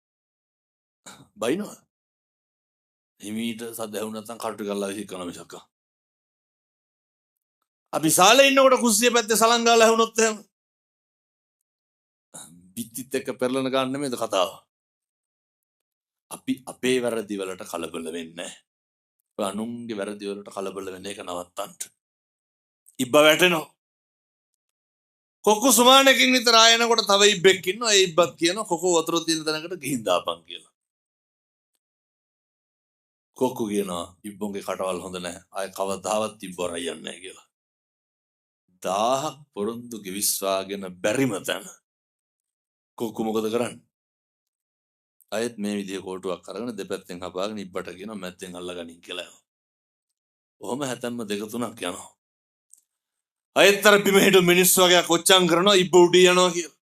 බයිනවද? හිමීට සද්ද ඇහුණ නැත්නම් කටු කරලා විසික් කරන මිසක්ක. අපි සාලේ ඉන්නකොට කුස්සිය පැත්තේ සලං ගාලා ඇහුනොත් එහෙම බිත්තිත් එක්ක පෙරලන ගන්න නෙමෙයිද කතාව? අපි අපේ වැරදි වලට කලබල වෙන්නේ නැහැ. ඔය අනුන්ගේ වැරදි වලට කලබල වෙන එක නවත්තන්න. ඉබ්බ වැටෙනවා. කොක්කු සුමානකින් විතර ආයනකොට තව ඉබ්බෙක් ඉන්නවා. ඒ ඉබ්බත් කියනවා කොකෝ වතුර තියෙන තැනකට ගිහින් දාපන් කියලා. කොක්කු කියනවා ඉබ්බොන්ගේ කටවල් හොඳ නැහැ. ආය කවදාවත් ඉබ්බ අරන් යන්නේ නැහැ කියලා. 1000ක් පොරොන්දු ගිවිස්වාගෙන බැරිම තැන. කොක්කු මොකද කරන්නේ? අයත් මේ විදිය කෝටුවක් අරගෙන දෙපැත්තෙන් හපාගෙන ඉබ්බට කියනවා මැද්දෙන් අල්ලගනින් කියලා යනවා. ඔහොම හැතැම්ම දෙක තුනක් යනවා. අයත් අර බිම හිටු මිනිස්සු වගේක් ඔච්චම් කරනවා ඉබ්බ උඩින් යනවා කියලා.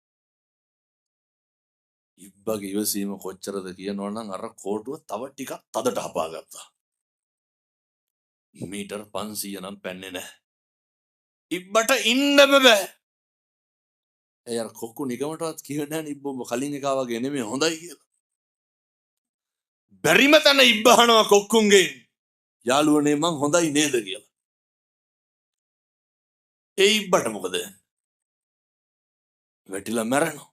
ඉබ්බගේ ඉවසීම කොච්චරද කියනවා නම් අර කෝටුව තව ටිකක් තදට හපාගත්තා. මීටර් 500 නම් පැන්නේ නැහැ. ඉබ්බට ඉන්නම බෑ. ඒ අර කොක්කු නිකමටවත් කිව්වේ නැහැ නේ ඉබ්බ උඹ කලින් එකා වගේ නෙමෙයි හොඳයි කියලා. බැරිම තැන ඉබ්බහනවා කොක්කුන්ගෙන්. යාළුවනේ මං හොඳයි නේද කියලා. ඒ ඉබ්බට මොකද? වැටිලා මැරෙනවා.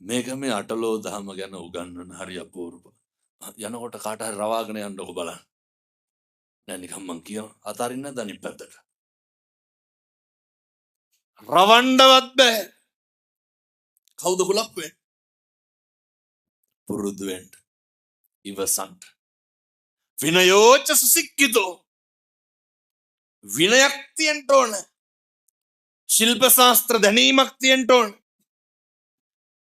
මේක මේ අටලෝ දහම ගැන උගන්වන හරි අපූර්ව. යනකොට කාට හරි රවාගෙන යන්නකො බලන්න. නෑ නිකන් මං කියනවා අතාරින්න නැද්ද අනිත් පැත්තට. රවණ්ඩවත් බෑ. කවුද කුලප් වෙන්නේ? පුරුදු වෙන්න. ඉවසන්න. විනයෝච සුසික්කිතෝ. විනයක් තියෙන්න ඕන. ශිල්ප ශාස්ත්‍ර දැනීමක් තියෙන්න ඕන.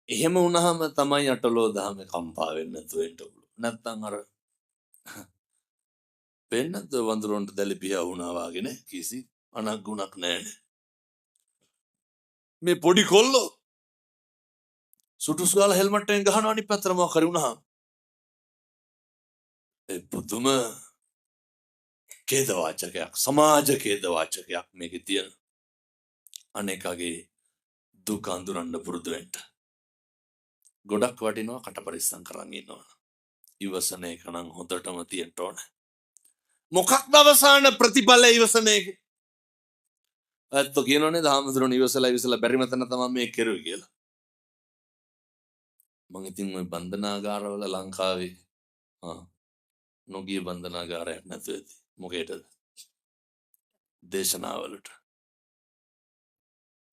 එහෙම වුණාම තමයි අටලෝ දහමේ කම්පා වෙන්නේ නැතුව එන්න පුළුවන්. නැත්තම් අර වෙන්නේ නැද්ද වඳුරන්ට දැලිපියා වුණා වාගේ නේ, කිසි අනක් ගුණක් නෑනේ. මේ පොඩි කොල්ලෝ සුටුස් ගාලා හෙල්මට් එකෙන් ගහනවා අනිත් පැත්තට මොකක් හරි වුණාම. ඒ පුදුම ඛේදවාචකයක්, සමාජ ඛේදවාචකයක් මේකේ තියෙන. අනේකගේ දුක අඳුරන්න පුරුදු වෙන්න. ගොඩක් වටිනවා කට පරිස්සම් කරන් ඉන්න ඕන. ඉවසන එක නම් හොඳටම තියෙන්න ඕන. මොකක්ද අවසාන ප්‍රතිඵලය ඉවසන එකේ? ඇත්තෝ කියනවනේ දහමඳුරන ඉවසලා ඉවසලා බැරිම තැන තමයි මේ කෙරුවේ කියලා. මං ඉතින් ওই බන්ධනාගාරවල ලංකාවේ නොගිය බන්ධනාගාරයක් නැතුව ඇති. මොකේටද? දේශනාවලට.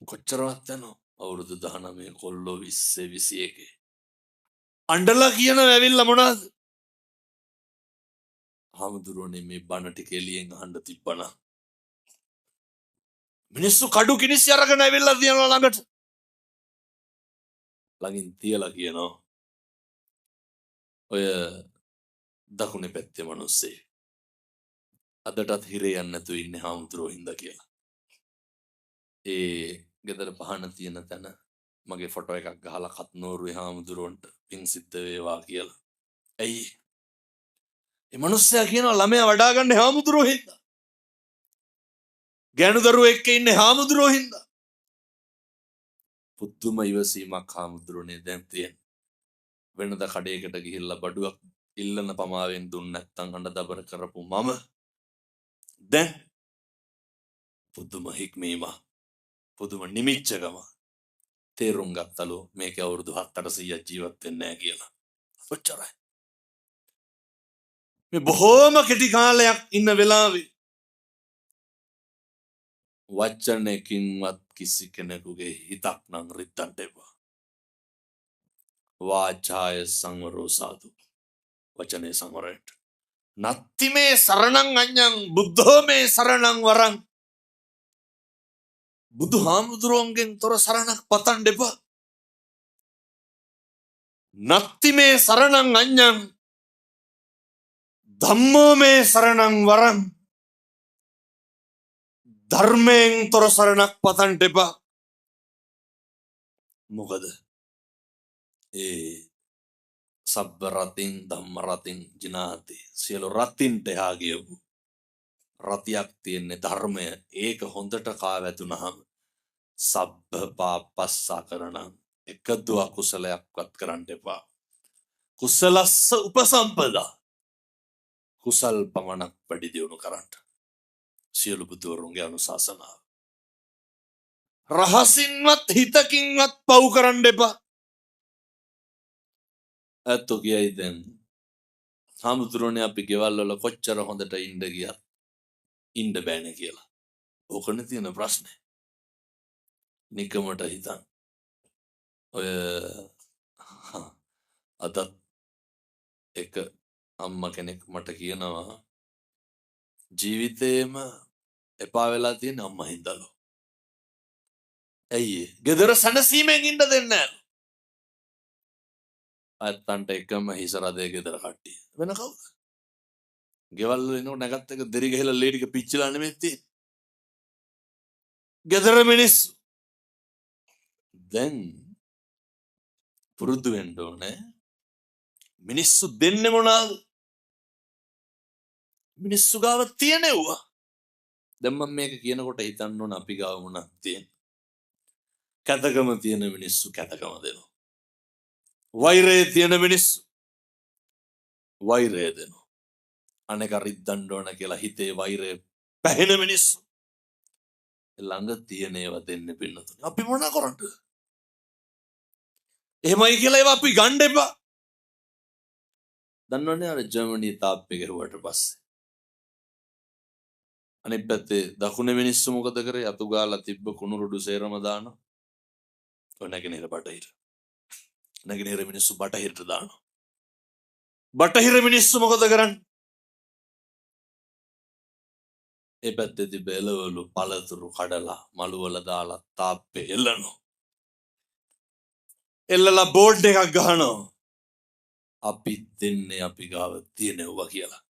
කොච්චරවත් යනවා අවුරුදු 19 කොල්ලෝ 20 21 අඬලා කියනවා ඇවිල්ලා මොනවද? හාමුදුරුවනේ මේ බණ ටික එළියෙන් අහන්න තිබ්බනා. මිනිස්සු කඩු කිනිසි අරගෙන ඇවිල්ලා තියනවා ළඟට. ළඟින් තියලා කියනවා ඔය දකුණේ පැත්තේ මිනිස්සේ අදටත් හිරේ යන්න නැතුව ඉන්නේ හාමුදුරුවෝ හින්දා කියලා. ඒ ගෙදර පහන තියෙන තැන මගේ ෆොටෝ එකක් ගහලා කත්නෝරුවේ හාමුදුරුවන්ට පින් සිද්ධ වේවා කියලා. ඇයි? ඒ මිනිස්සයා කියනවා ළමයා වඩා ගන්න හාමුදුරුවෝ හින්දා. ගෑනු දරුවෝ එක්ක ඉන්නේ හාමුදුරුවෝ හින්දා. පුදුම ඉවසීමක් හාමුදුරුවනේ දැන් තියෙන. වෙනද කඩේකට ගිහිල්ලා බඩුවක් ඉල්ලන පමාවෙන් දුන්න නැත්තම් අඬ දබර කරපු මම දැන් පුදුම හික්මීමක්, පුදුම නිමිච්චකම තේරුම් ගත්තලු මේක අවුරුදු 700ක් ජීවත් වෙන්නේ නැහැ කියලා. ඔච්චරයි. මේ බොහෝම කෙටි කාලයක් ඉන්න වෙලාවේ වචනයකින්වත් කිසි කෙනෙකුගේ හිතක් නම් රිද්දන්න එපා. වාචාය සංවරෝ සාදු. වචනේ සංවරයට. නත්ති මේ සරණං අඤ්ඤං බුද්ධෝ මේ සරණං වරං. බුදුහාමුදුරුවන්ගෙන් තොර සරණක් පතන්න එපා. නත්ති මේ සරණං අඤ්ඤං ධම්මෝ මේ සරණං වරං. ධර්මයෙන් තොර සරණක් පතන්න එපා. මොකද ඒ සබ්බ රතින් ධම්ම රතින් ජිනාති, සියලු රතින්ට එහා ගියපු රතියක් තියෙන්නේ ධර්මය. ඒක හොඳට කා වැදුනහම සබ්බ පාපස්සකරණං, එකදු අකුසලයක්වත් කරන්න එපා. කුසලස්ස උපසම්පදා, කුසල් පමණක් වැඩි දියුණු කරන්න. සියලු බුදුවරුන්ගේ අනුශාසනාව. රහසින්වත් හිතකින්වත් පව් කරන්න එපා. ඇත්තෝ කියයි දැන් හාමුදුරුවනේ අපි ගෙවල් වල කොච්චර හොඳට ඉන්න ගියත් ඉන්න බෑනේ කියලා. ඕකනේ තියෙන ප්‍රශ්නේ. නිකමට හිතන්. ඔය අදත් එක අම්මා කෙනෙක් මට කියනවා ජීවිතේම එපා වෙලා තියෙන අම්මා හින්දාලු. ඇයි ඒ? ගෙදර සැනසීමෙන් ඉන්න දෙන්නේ නෑලු. අත්තන්ට එකම හිස රදේ ගෙදර කට්ටිය. වෙන කවුද? ගෙවල් වල එනකොට නැගත් එක දෙරි ගහලා ලේ ටික පිච්චිලා නෙමෙයි තියෙන්නේ. ගෙදර මිනිස්සු දැන් පුරුදු වෙන්න ඕනේ. මිනිස්සු දෙන්නේ මොනවාද? මිනිස්සු ගාව තියෙනවා. දැන් මම මේක කියනකොට හිතන්න ඕන අපි ගාව මොනවද තියෙන්නේ? කැතකම තියෙන මිනිස්සු කැතකම දෙනවා. වෛරය තියෙන මිනිස්සු වෛරය දෙනවා. අනෙක රිද්දන්න ඕන කියලා හිතේ වෛරය පැහෙන මිනිස්සු. ළඟ තියෙන ඒවා දෙන්න පින්නතුනේ. අපි මොනා කරන්නද? එහෙමයි කියලා ඒවා අපි ගන්න එපා. දන්නවනේ අර ජර්මනි තාප්පේ ගැහුවට පස්සේ අනිත් පැත්තේ දකුණේ මිනිස්සු මොකද කරේ? අතු ගාලා තිබ්බ කුණු රොඩු සේරම දානවා. ඔය නැගෙනහිර බටහිර. නැගෙනහිර මිනිස්සු බටහිරට දානවා. බටහිර මිනිස්සු මොකද කරන්නේ? ඒ පැත්තේ තිබ්බ එළවලු පළතුරු කඩලා මලු වල දාලා තාප්පේ එල්ලනවා. එල්ලලා බෝඩ් එකක් ගහනවා. අපි දෙන්නේ අපි ගාව තියෙනවා කියලා.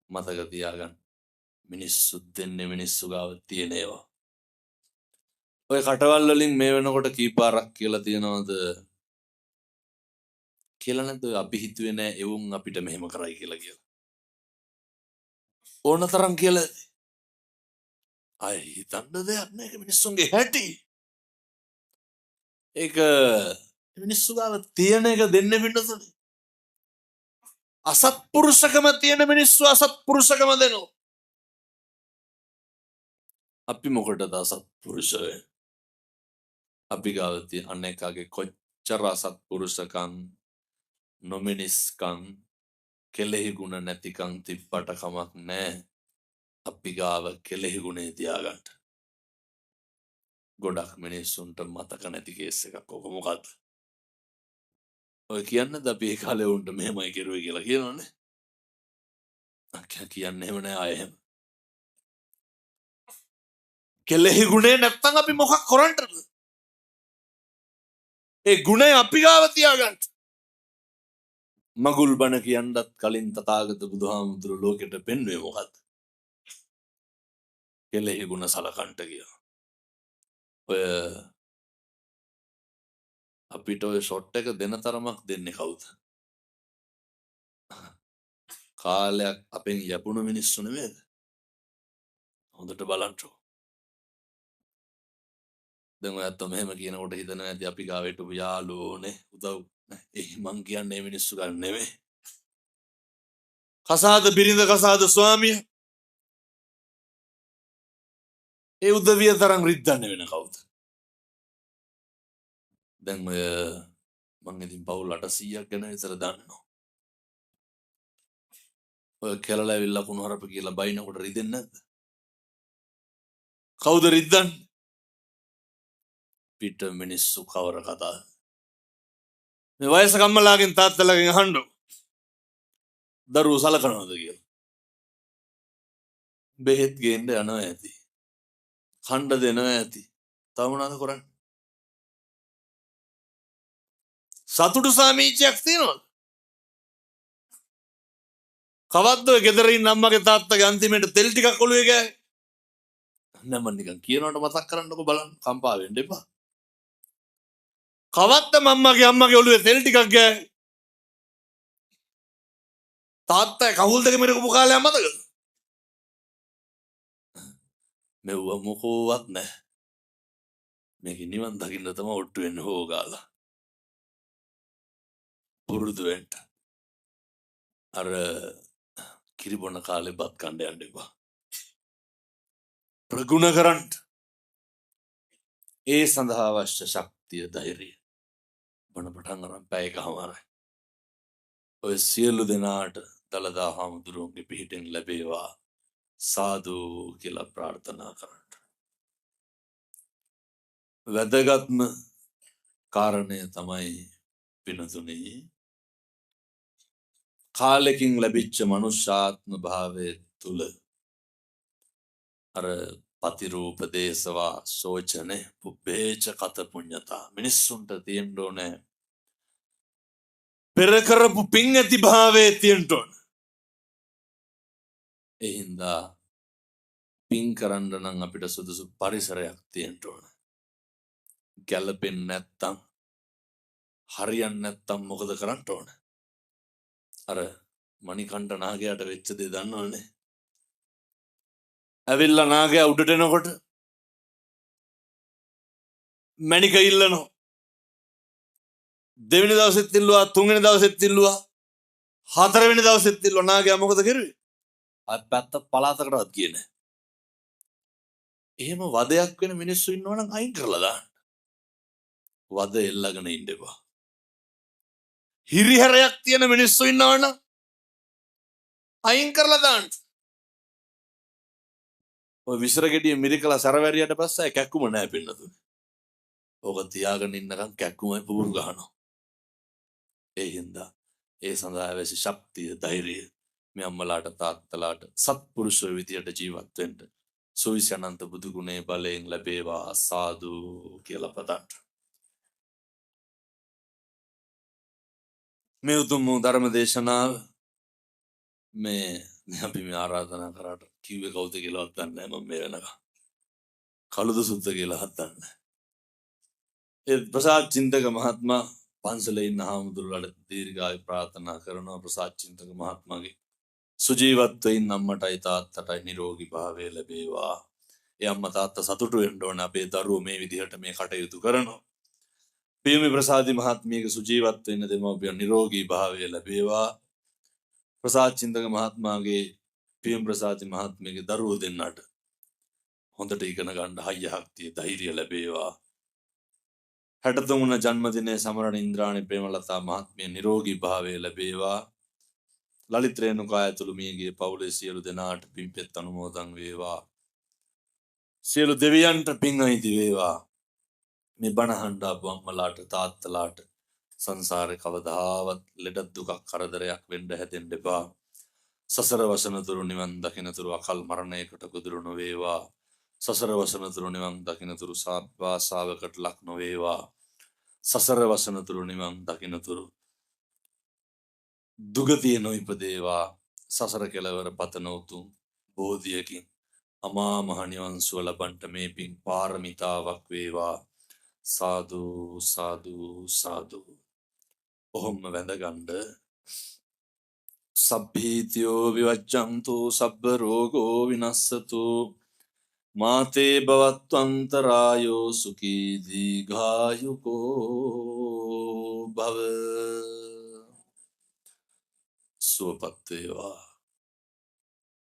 මතක තියාගන්න. මිනිස්සු දෙන්නේ මිනිස්සු ගාව තියෙන ඒවා. ඔය කටවල් වලින් මේ වෙනකොට කීපාරක් කියලා තියෙනවද කියලා නැද්ද? ඔය අපි හිතුවේ නෑ එවුන් අපිට මෙහෙම කරයි කියලා කියලා. ඕන තරම් කියලා ඇති. අය හිතන්න දෙයක් නෑ. ඒක මිනිස්සුන්ගේ හැටි. ඒක මිනිස්සු ගාව තියෙන එක දෙන්න පින්නතුනේ. අසත්පුරුෂකම තියෙන මිනිස්සු අසත්පුරුෂකම දෙනවා. අපි මොකටද අසත්පුරුෂ වෙන්නේ? අපි ගාව තියෙන අනේකාගේ කොච්චර අසත්පුරුෂකම් නොමිනිස්කම් කෙලෙහි ගුණ නැතිකම් තිබ්බට කමක් නෑ. අපි ගාව කෙලෙහි ගුණේ තියාගන්න. ගොඩක් මිනිස්සුන්ට මතක නැති කේස් එකක් ඔක මොකද්ද? ඔය කියන්නද අපි ඒ කාලේ උන්ට මෙහෙමයි කෙරුවේ කියලා කියනවනේ. කියන්නේ එහෙම නෑ ආයෙ එහෙම. කෙලෙහි ගුණේ නැත්තම් අපි මොකක් කරන්නද? ඒ ගුණය අපි ගාව තියාගන්න. මගුල් බණ කියන්නත් කලින් තථාගත බුදුහාමුදුරුවෝ ලෝකෙට පෙන්වුවේ මොකද්ද? කෙලෙහි ගුණ සලකන්ට කියලා. ඔය අපිට ඔය ෂොට් එක දෙන තරමක් දෙන්නේ කවුද? කාලයක් අපෙන් යැපුණු මිනිස්සු නෙමෙයිද? හොඳට බලන්න. දැන් ඔයත් මෙහෙම කියනකොට හිතනවා ඇති අපි ගාව හිටපු යාළුවෝනේ උදව් නෑ. ඒ මං කියන්නේ මේ මිනිස්සු ගන්න නෙමෙයි. කසාද බිරිඳ කසාද ස්වාමිය ඒ උදවිය තරම් රිද්දන්නේ වෙන කවුද? දැන් ඔය මං ඉතින් පවුල් 800ක් ගැන විතර දන්නවා. ඔය කෙලලා ඇවිල්ලා කුණුහරුප කියලා බයිනකොට රිදෙන්නේ නැද්ද? කවුද රිද්දන්නේ? පිට මිනිස්සු කවර කතාවද? මේ වයසක අම්මලාගෙන් තාත්තලාගෙන් අහන්න දරුවෝ සලකනවද කියලා. බෙහෙත් ගේන්න යනවා ඇති. කණ්ඩ දෙනවා ඇති. තව මොනවද කරන්නේ? සතුටු සාමීචියක් තියෙනවද? කවද්ද ඔය ගෙදර ඉන්න අම්මගේ තාත්තගේ අන්තිමේට තෙල් ටිකක් ඔළුවේ ගෑවේ? නෑ මං නිකන් කියනවට මතක් කරන්නකෝ බලන්න කම්පා වෙන්න එපා. කවද්ද මම්මගේ අම්මගේ ඔළුවේ තෙල් ටිකක් ගෑවේ? තාත්තා කහුල් දෙක මිරකපු කාලයක් මතකද? මෙව්ව මොකෝවත් නෑ. මේක නිවන් දකින්න තමයි ඔට්ටු වෙන්නේ හොගාලා. පුරුදු වෙන්න. අර කිරි බොන කාලේ බත් කන්න යන්න එපා. ප්‍රගුණ කරන්න. ඒ සඳහා අවශ්‍ය ශක්තිය ධෛර්යය. බණ පටන් අරන් පැය එකමාරයි. ඔය සියලු දෙනාට දළදා හාමුදුරුවන්ගේ පිහිටෙන් ලැබේවා සාදු කියලා ප්‍රාර්ථනා කරන්න. වැදගත්ම කාරණය තමයි පිනතුනේ කාලෙකින් ලැබිච්ච මනුෂ්‍යාත්ම භාවය තුල අර පතිරූප දේශවා සෝචනේ පුබ්බේච කත පුඤ්ඤතා මිනිස්සුන්ට තියෙන්න ඕනේ පෙර කරපු පින් ඇති භාවයේ තියෙන්න ඕන. ඒ හින්දා පින් කරන්න නම් අපිට සුදුසු පරිසරයක් තියෙන්න ඕන. ගැලපෙන්නේ නැත්තම් හරියන්නේ නැත්තම් මොකද කරන්න ඕන? අර මණිකණ්ඨ නාගයාට වෙච්ච දේ දන්නවනේ. ඇවිල්ලා නාගයා උඩට එනකොට මණික ඉල්ලනවා. දෙවෙනි දවසෙත් ඉල්ලුවා, තුන්වෙනි දවසෙත් ඉල්ලුවා, හතරවෙනි දවසෙත් ඉල්ලුවා. නාගයා මොකද කරුවේ? අර පැත්ත පළාතකටවත් ගියේ නෑ. එහෙම වදයක් වෙන මිනිස්සු ඉන්නවා නම් අයින් කරලා දාන්න. වද එල්ලගෙන ඉන්න එපා. හිරිහැරයක් තියෙන මිනිස්සු ඉන්නවා නම් අයින් කරලා දාන්න. ඔය විසර ගෙඩිය මිරිකලා සැරවැරියට පස්සේ අය කැක්කුම නෑ පින්නතුනේ. ඕක තියාගෙන ඉන්නකම් කැක්කුමයි පුපුරු ගහනවා. ඒ හින්දා ඒ සඳහා අවශ්‍ය ශක්තිය, ධෛර්යය මේ අම්මලාට තාත්තලාට සත්පුරුෂ විදියට ජීවත් වෙන්න සුවිසි අනන්ත බුදු ගුණේ බලයෙන් ලැබේවා සාදු කියලා පතන්න. මේ උතුම් වූ ධර්ම දේශනාව මේ අපි මේ ආරාධනා කරාට කිව්වේ කවුද කියලාවත් දන්නේ නැහැ මම මේ වෙනකම්. කළුද සුද්ද කියලාවත් දන්නේ නැහැ. ඒ ප්‍රසාද් චින්තක මහත්මයා පන්සලේ ඉන්න හාමුදුරුවන්ට දීර්ඝායු ප්‍රාර්ථනා කරනවා. ප්‍රසාද් චින්තක මහත්මයාගේ සුජීවත්ව ඉන්න අම්මටයි තාත්තටයි නිරෝගී භාවය ලැබේවා. ඒ අම්මා තාත්තා සතුටු වෙන්න ඕන අපේ දරුවෝ මේ විදිහට මේ කටයුතු කරනවා. පියමි ප්‍රසාදි මහත්මියගේ සුජීවත්ව ඉන්න දෙමව්පියන් නිරෝගී භාවය ලැබේවා. ප්‍රසාද් චින්තක මහත්මයාගේ පියමි ප්‍රසාදි මහත්මියගේ දරුවෝ දෙන්නට හොඳට ඉගෙන ගන්න හයිය ශක්තිය ධෛර්යය ලැබේවා. 63 වන ජන්මදිනයේ සමරණ ඉන්ද්‍රාණි ප්‍රේමලතා මහත්මිය නිරෝගී භාවය ලැබේවා. ලලිත් රේණුකා ඇතුළු මියගිය පවුලේ සියලු දෙනාට පින්පෙත් අනුමෝදන් වේවා. සියලු දෙවියන්ට පින් අයිති වේවා. මේ බණ අහන්න ආපු අම්මලාට තාත්තලාට සංසාරේ කවදාවත් ලෙඩ දුකක් කරදරයක් වෙන්න හැදෙන්න එපා. සසර වසනතුරු නිවන් දකිනතුරු අකල් මරණයකට ගොදුරු නොවේවා. සසර වසනතුරු නිවන් දකිනතුරු සාවාසාවකට ලක් නොවේවා. සසර වසනතුරු නිවන් දකිනතුරු දුගතිය නොඉපදේවා. සසර කෙලවර පතන උතුම් බෝධියකින් අමා මහ නිවන් සුව ලබන්ට මේ පින් පාරමිතාවක් වේවා. සාදු සාදු සාදු. ඔහොම වැඳගන්න. සබ්බීතියෝ විවජ්ජන්තු සබ්බ රෝගෝ විනස්සතු මාතේ භවත්වන්තරායෝ සුඛී දීඝායුකෝ භව. සුවපත් වේවා.